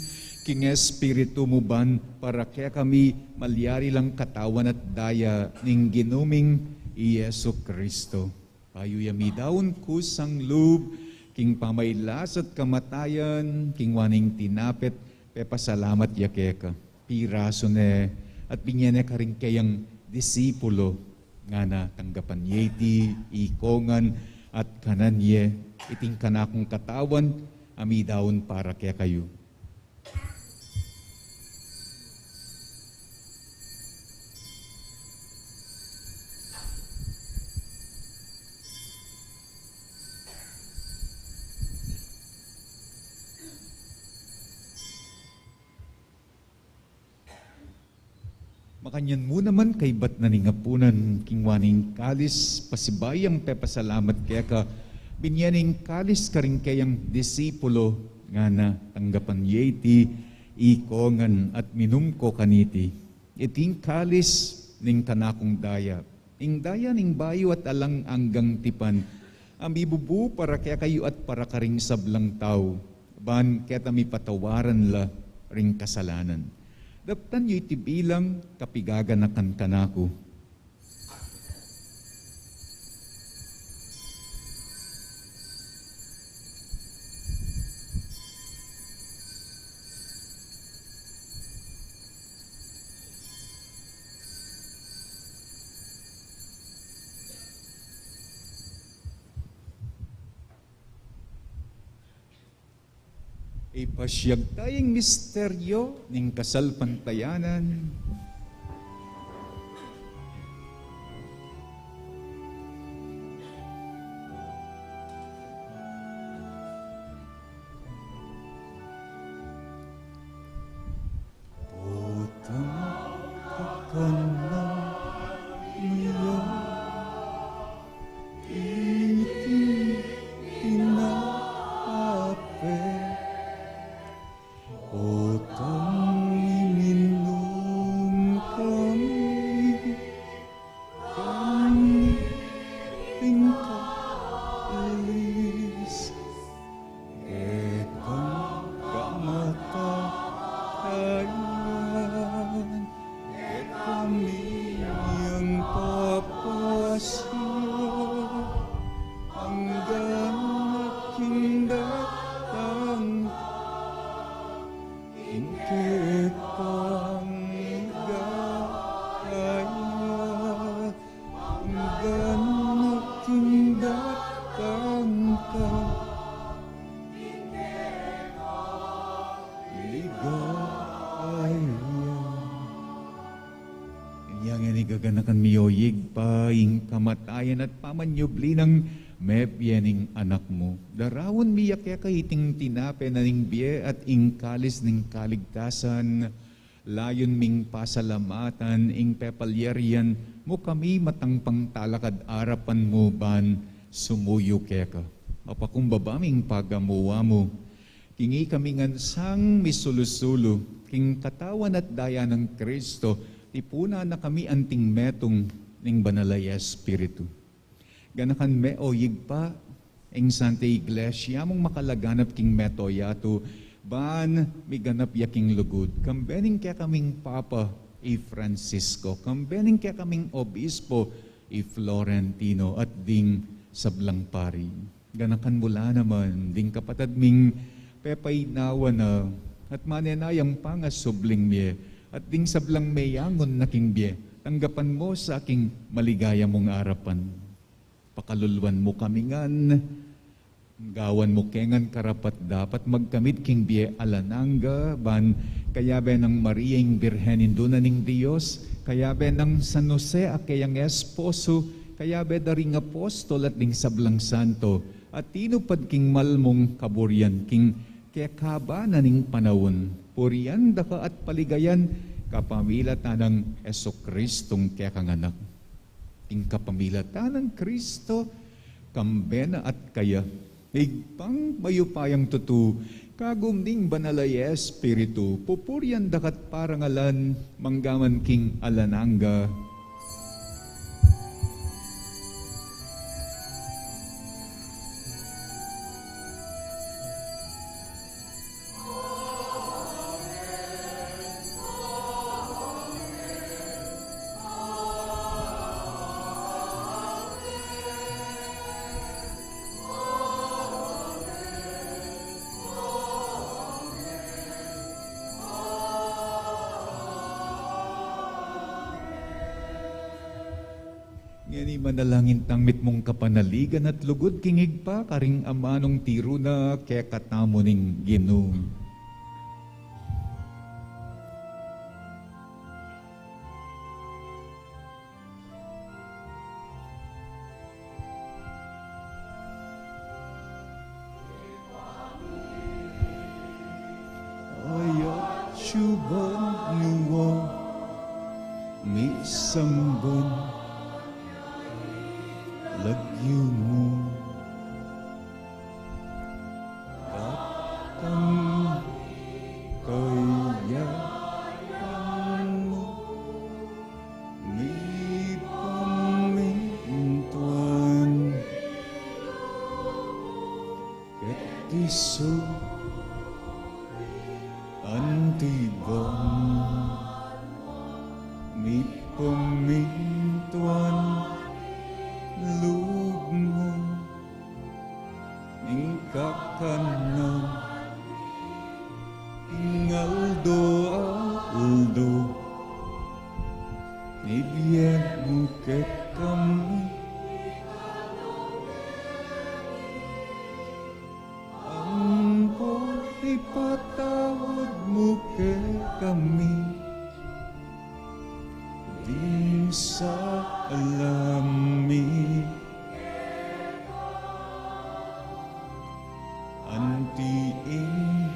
king Espiritu mu ban para kekami malyari lang katawan at daya ning Ginu ming i Jesu Cristo. Bayu ya midaun kusang lub king pamailas at kamatayan, king waning tinape at pepasalamat ya keka, pirasu ne at binye ne karing keyang disipulo, ngana: Tanggapan ye iti ikongan at kanan ye, iting kanakung katawan a midaun para kekayu. Makanyan mu naman, kaybat na ning apunan, king waning kalis, pasibayu yang pepasalamat keka, binye ne ing kalis karing keyang disipulo, ngana: Tanggapan ye iti ikongan at minum ko kaniti, iting kalis ning kanakung daya, ing daya ning bayu at alang anggang tipan, a mibubu para kekayu at para karing sablang tau, ban keta mipatawaran la ring kasalanan. Daptan yu iti bilang kapigaganakan kanaku. Ipasyag taya ing misteryo ning kasalpantayanan. Potang kakanyan ya iti tinape, potang iminum kami kaniting kalis, ketang kamatayan, kekami yang papasya, anggang aking datang ka, ing kekang ligaya, anggang aking datang ka, ligaya. Inya ngeni gaganakan mi, o Ibpa, ing kamatayan at pamanyubli nang mebie ning Anak mu. Daraun mi ya keka iting tinape na ning bie at ing kalis ning kaligtasan, layun ming pasalamatan ing pepalyarian mu kami matang pangtalakad arapan mu ban sumuyu keka. Mapakumbaba ming pagamuan mu. King ikami ngan sang misulu-sulu king katawan at daya nang Kristo, tipunan na kami anting metung ning Banal a Espiritu. Ganakan me, o Ibpa, ing Santa Iglesia mung makalaganap king mabilug a yatu, ban miganap ya king lugud, kambe ning kekaming Papa i Francisco, kambe ning kekaming Obispo i Florentino, at ding sablang pari. Ganakan mu la naman ding kapatad ming pepaynawan na at manenayang pangasubling mie, at ding sablang meyangun na king bie, tanggapan mu sa king maligaya mung arapan. Pakaluluan mu kami ngan, gawan mu ke ngan karapat-dapat magkamit king bie alang angga, ban kayabe nang Maria ing Birhen, Indu na ning Dios, kayabe nang San Jose a keyang esposo, kayabe da ring apostol at ding sablang santo a tinupad king mal mung kaburian king kekaba na ning panaun, purian da ka at paligayan kapamilatan nang Jesucristong kekang Anak. Ing kapamilatan nang Kristo, kambe na at kaya, Ibpang mayupayang tutu, kagum ning Banal a Espiritu, pupurian da ka at parangalan manggaman king alang angga. Ngeni manalangin tang mitmung kapanaligan at lugud king Ibpa, karing amanung tiru na kekatamu ning Ginu. Ayat yu ban, Nuan, misamban lagyu mu. Datang kayapan mu, mipamintuan keti su, anti ban mipamintuan lub mu, ing kakanan ning aldo-aldo, ibie mu kekami. Ampon ipatawad mu kekami ding sala mi, anti ing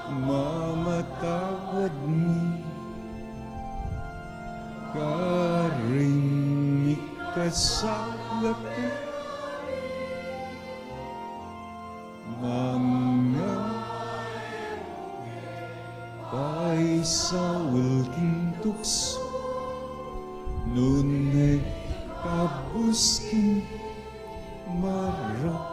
pamamatawad mi karing mikasala kekami. Manga e mu ke paisaul king tuksu, nune ikabus king marok.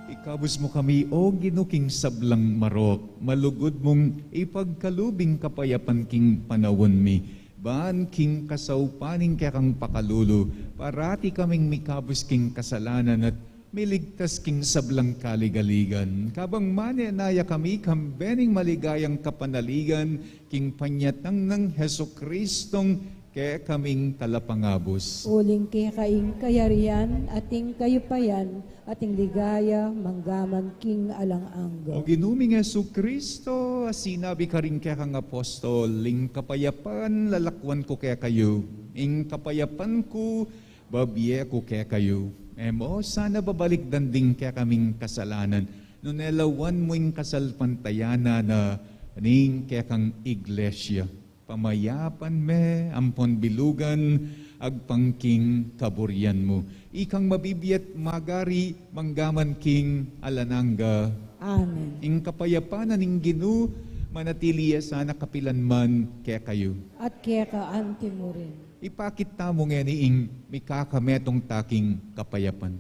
Ikabus mu kami, O Ginu, king sablang marok, malugud mung ipagkalub ing kapayapan king panaun mi. Ban king kasaupan ning kekang pakalulu, parati kaming mikabus king kasalanan at miligtas king sablang kaligaligan. Kabang manenaya kami kambe ning maligayang kapanaligan king panyatang nang Jesucristong kekaming Talapangabus. Uling keka ing kayarian, at ing kayupayan, at ing ligaya, manggaman king alang angga. O Ginu ming Jesucristo, a sinabi karing kekang apostol, ing kapayapan lalakwan ku kekayu, ing kapayapan ku babie ku kekayu. E mu sana babalikdan ding kekaming kasalanan, nune lawan mu ing kasalpantayanan na ning kekang iglesia. Pamayapan me ampon bilugan agpang king kaburian mu. Ikang mabibie at magari manggaman king alang angga. Amen. Ing kapayapan na ning Ginu manatili ya sana kapilan man kekayu. At keka anti mu rin. Ipakit tamu ngeni ing mikakametung ta king kapayapan.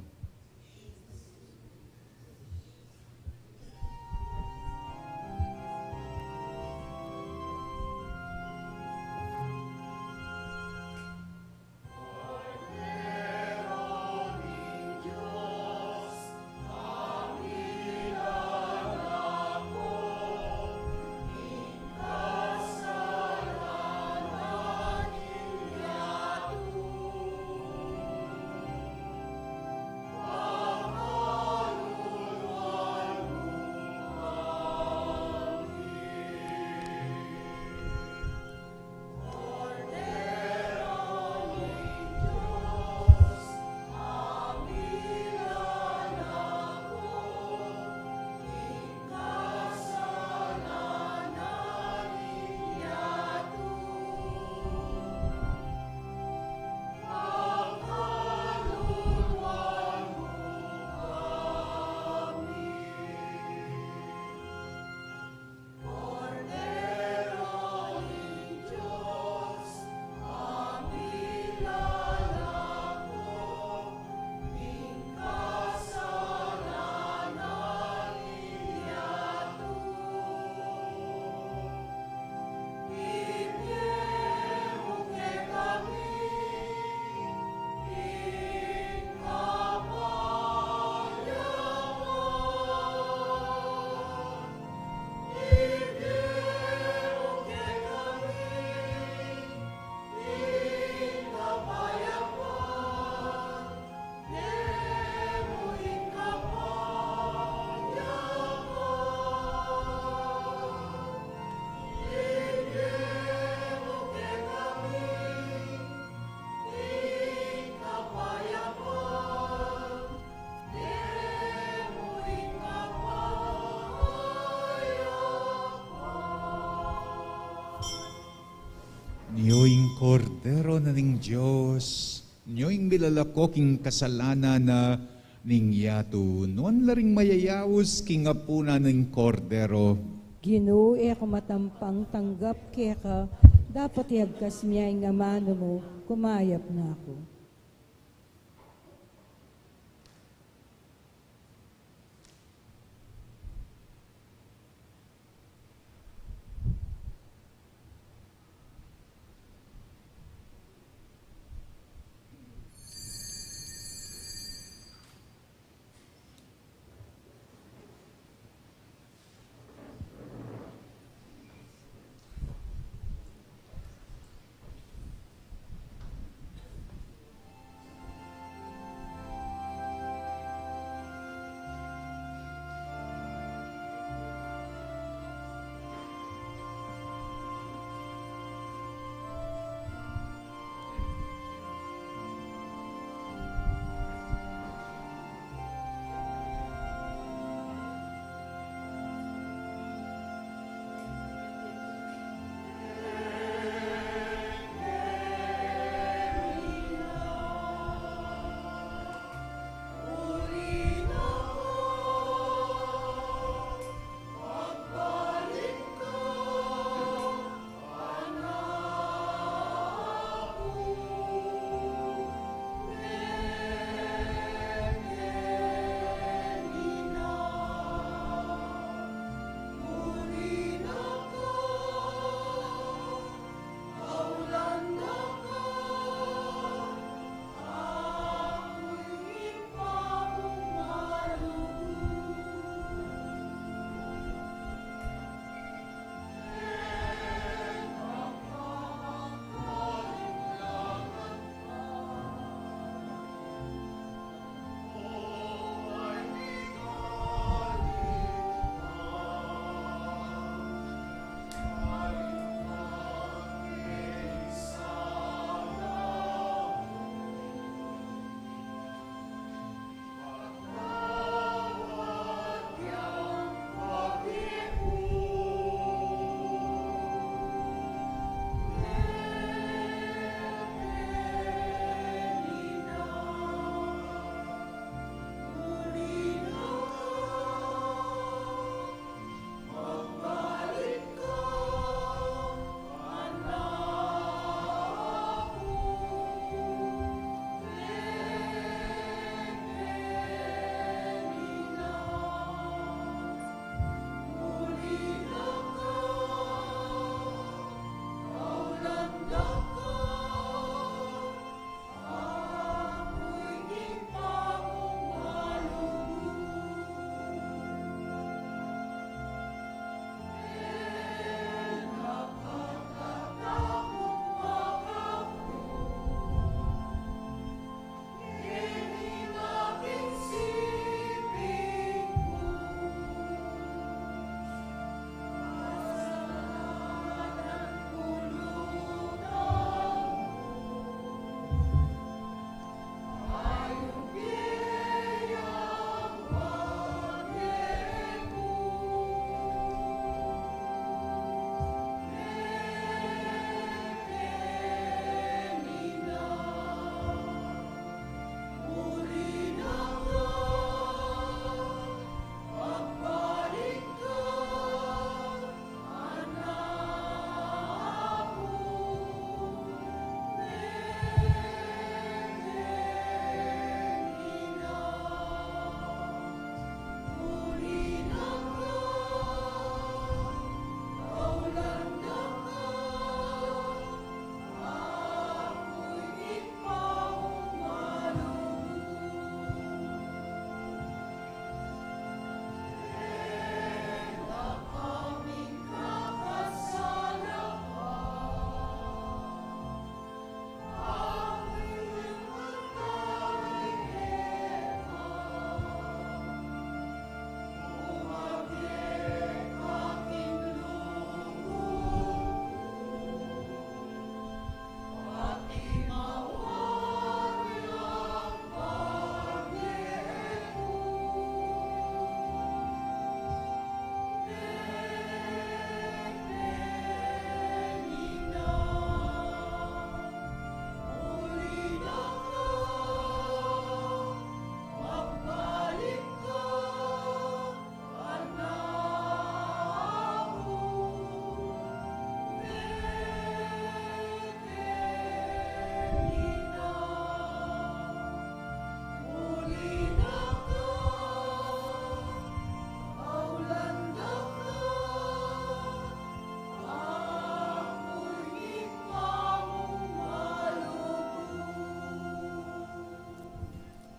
Nyo ing Kordero na ning Dios, nyo ing milalako king kasalanan na ning yatu. Nuan la ring mayayaus king apunan ning Kordero. Ginu, e ku matampang tanggap keka, dapot ibagkas mu ing amanu mu, kumayap na ku.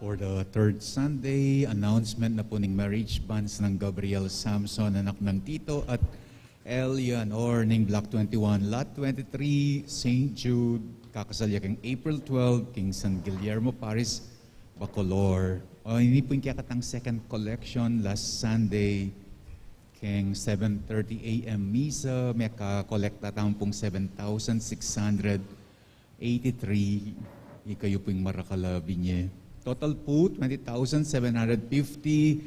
For the third Sunday, announcement na po ning marriage banns ng Gabriel Samson, anak ng Tito, at Eleanor ning Block twenty-one, Lot twenty-three, Saint Jude. Kakasal ya keng April twelve, keng San Guillermo Paris, Bacolor. O, ini po ing kekatang second collection last Sunday, keng seven thirty A M misa, mekakolekta tamu pong seven thousand six hundred eighty-three, ikayu po ing marakal a binye. Total po, twenty thousand seven hundred fifty.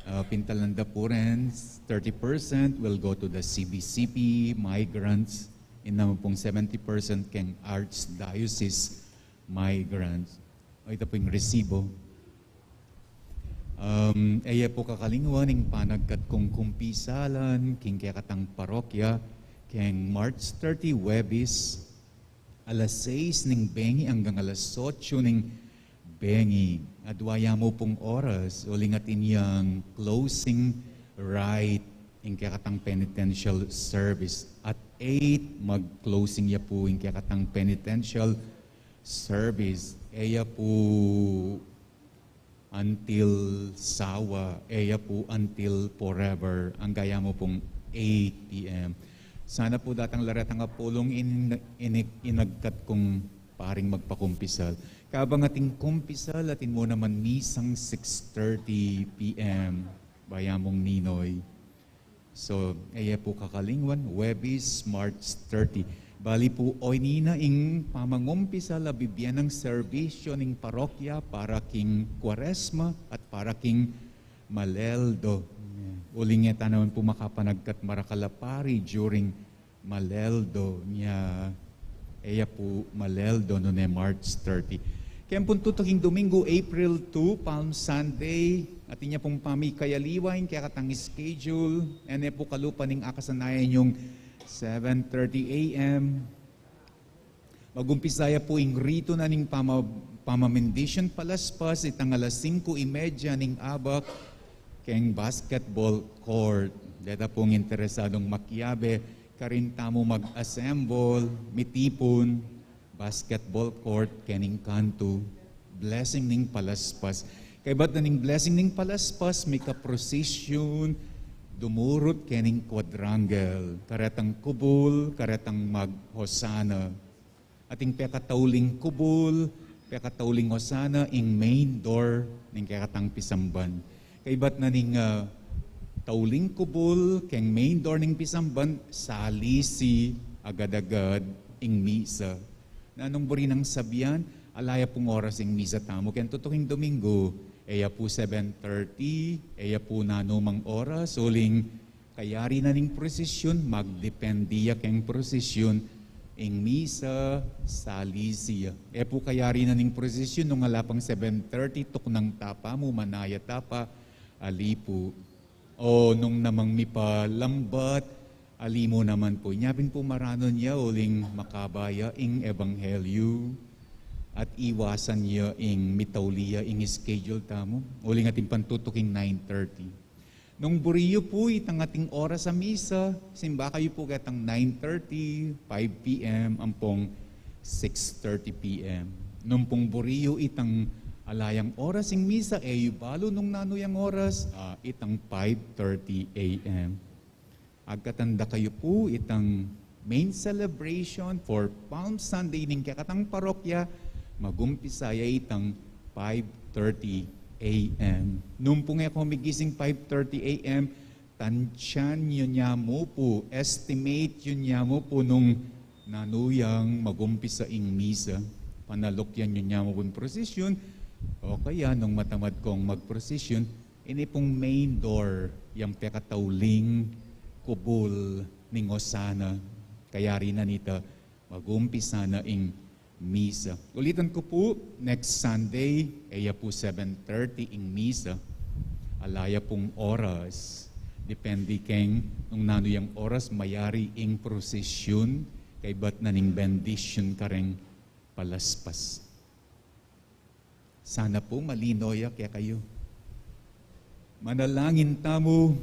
Ah, pintalan da po rin, thirty percent will go to the C B C P, migrants. Ini naman pong seventy percent keng Archdiocese, migrants. O, ita po ing resibo. Um, e ya po kakalingwan ing panagkat kung kumpisalan king kekatang parokya, keng March thirty, Huwebes, alas sais ning bengi anggang alas otso ning bengi. Adwa ya mu pung oras, uling atin yang closing rite ing kekatang penitential service. At eight, mag-closing ya po ing kekatang penitential service. E ya po until sawa, e ya po until forever. Angga ya mu pung eight P M. Sana po datang la retang apulung in, in, inagkat kung paring magpakumpisal. Kabang ating kumpisal, atin mu naman misang six thirty P M. Baya mung Ninoy. So, e ya po kakalingwan, Huwebes, March thirty. Bali po, oini na ing pamangumpisal a bibie nang serbisyo ning parokya para king Kuaresma at para king Maleldo. Uling e ta naman po makapanagkat marakal a pari during Maleldo nya, e ya po Maleldo nune March thirty. Keng pung tutuking Domingo, April two, Palm Sunday, atin ya pung pamikayaliwa ing kekatang schedule. E ne po kalupa ning akasanayan yung seven thirty A M. Magumpisa ya po ing ritu na ning pama-, pamamendicion palaspas, itang alas singko y media ning abak, keng basketball court. Deta pung interesadung makiabe, karin tamu mag-assemble, mitipun, basketball court, kening kantu, blessing ning palaspas. Kaybat na ning blessing ning palaspas, mika-procession, dumurut kening quadrangle, karetang kubul, karetang mag-hosana. Ating pekatauling kubul, pekatauling hosana, ing main door ning kekatang pisamban. Kaybat na ning, ah, tauling kubul keng main door ning pisamban, salisi agad-agad ing misa. Nanung buri nang sabian, ala ya pung oras ing misa tamu keng tutuking Domingo? E ya pu seven thirty, e ya pu nanumang oras, uling kayari na ning prosesyun, magdepende ya keng prosesyun ing misa, salisi ya. E pu kayari na ning prosesyun nung ala pang seven thirty, tuknang ta pa mu, manaya ta pa, ali pu. O nung namang mipalambat, ali mu naman pu. Inya pin pu maranun ya uling makaba ya ing ebanghelyu at iwasan ya ing mitauli ya ing schedule tamu. Uling atin pang tutuking nine thirty. Nung buri yu pu itang ating oras a misa, simba kayu pu ketang nine thirty, five P M, ampong six thirty P M. Nung pung buri yu itang ala yang oras ing misa, e yu balu nung nanu yang oras, ah, itang five thirty A M. Agkatan da kayu pu itang main celebration for Palm Sunday ning kekatang parokya, magumpisa ya itang five thirty A M. Nung pung e ko migising five thirty A M, tantian yu nya mu pu, estimate yu nya mu pu nung nanu yang magumpisa ing misa. Panalukyan yu nya mu pung prosesyun, o kaya nung matamad kong magprosesyun, ini pung main door, yang pekatauling kubul ning osana. Kayari na nita, magumpisa na ing misa. Ulitan ku pu, next Sunday, e ya pu seven thirty ing misa. Ala ya pung oras. Depende keng nung nanu yang oras mayari ing prosesyun, kaybat na ning bendisyun kareng palaspas. Sana pu malino ya kekayu. Manalangin tamu.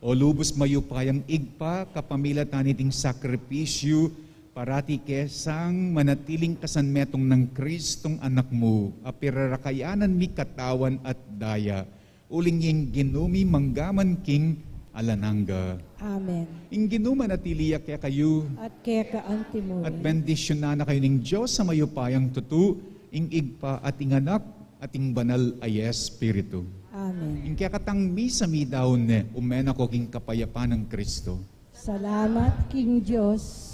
O lubus mayupayang Ibpa, kapamilatan niting sakripisyu, Parati ke sang manatiling kasanmetung nang Kristong Anak mu, a pirarakayanan mi katawan at daya, uling ing Ginu mi manggaman king alang angga. Amen. Ing Ginu manatili ya kekayu. At keka antimu rin. At bendisyunan na kayu ning Dios a mayupayang tutu, ing Ibpa at ing Anak at ing Banal a Espiritu. Amen. Ing kekatang misa meyari ne, ume na ko king kapayapan nang Kristo. Salamat king Dios.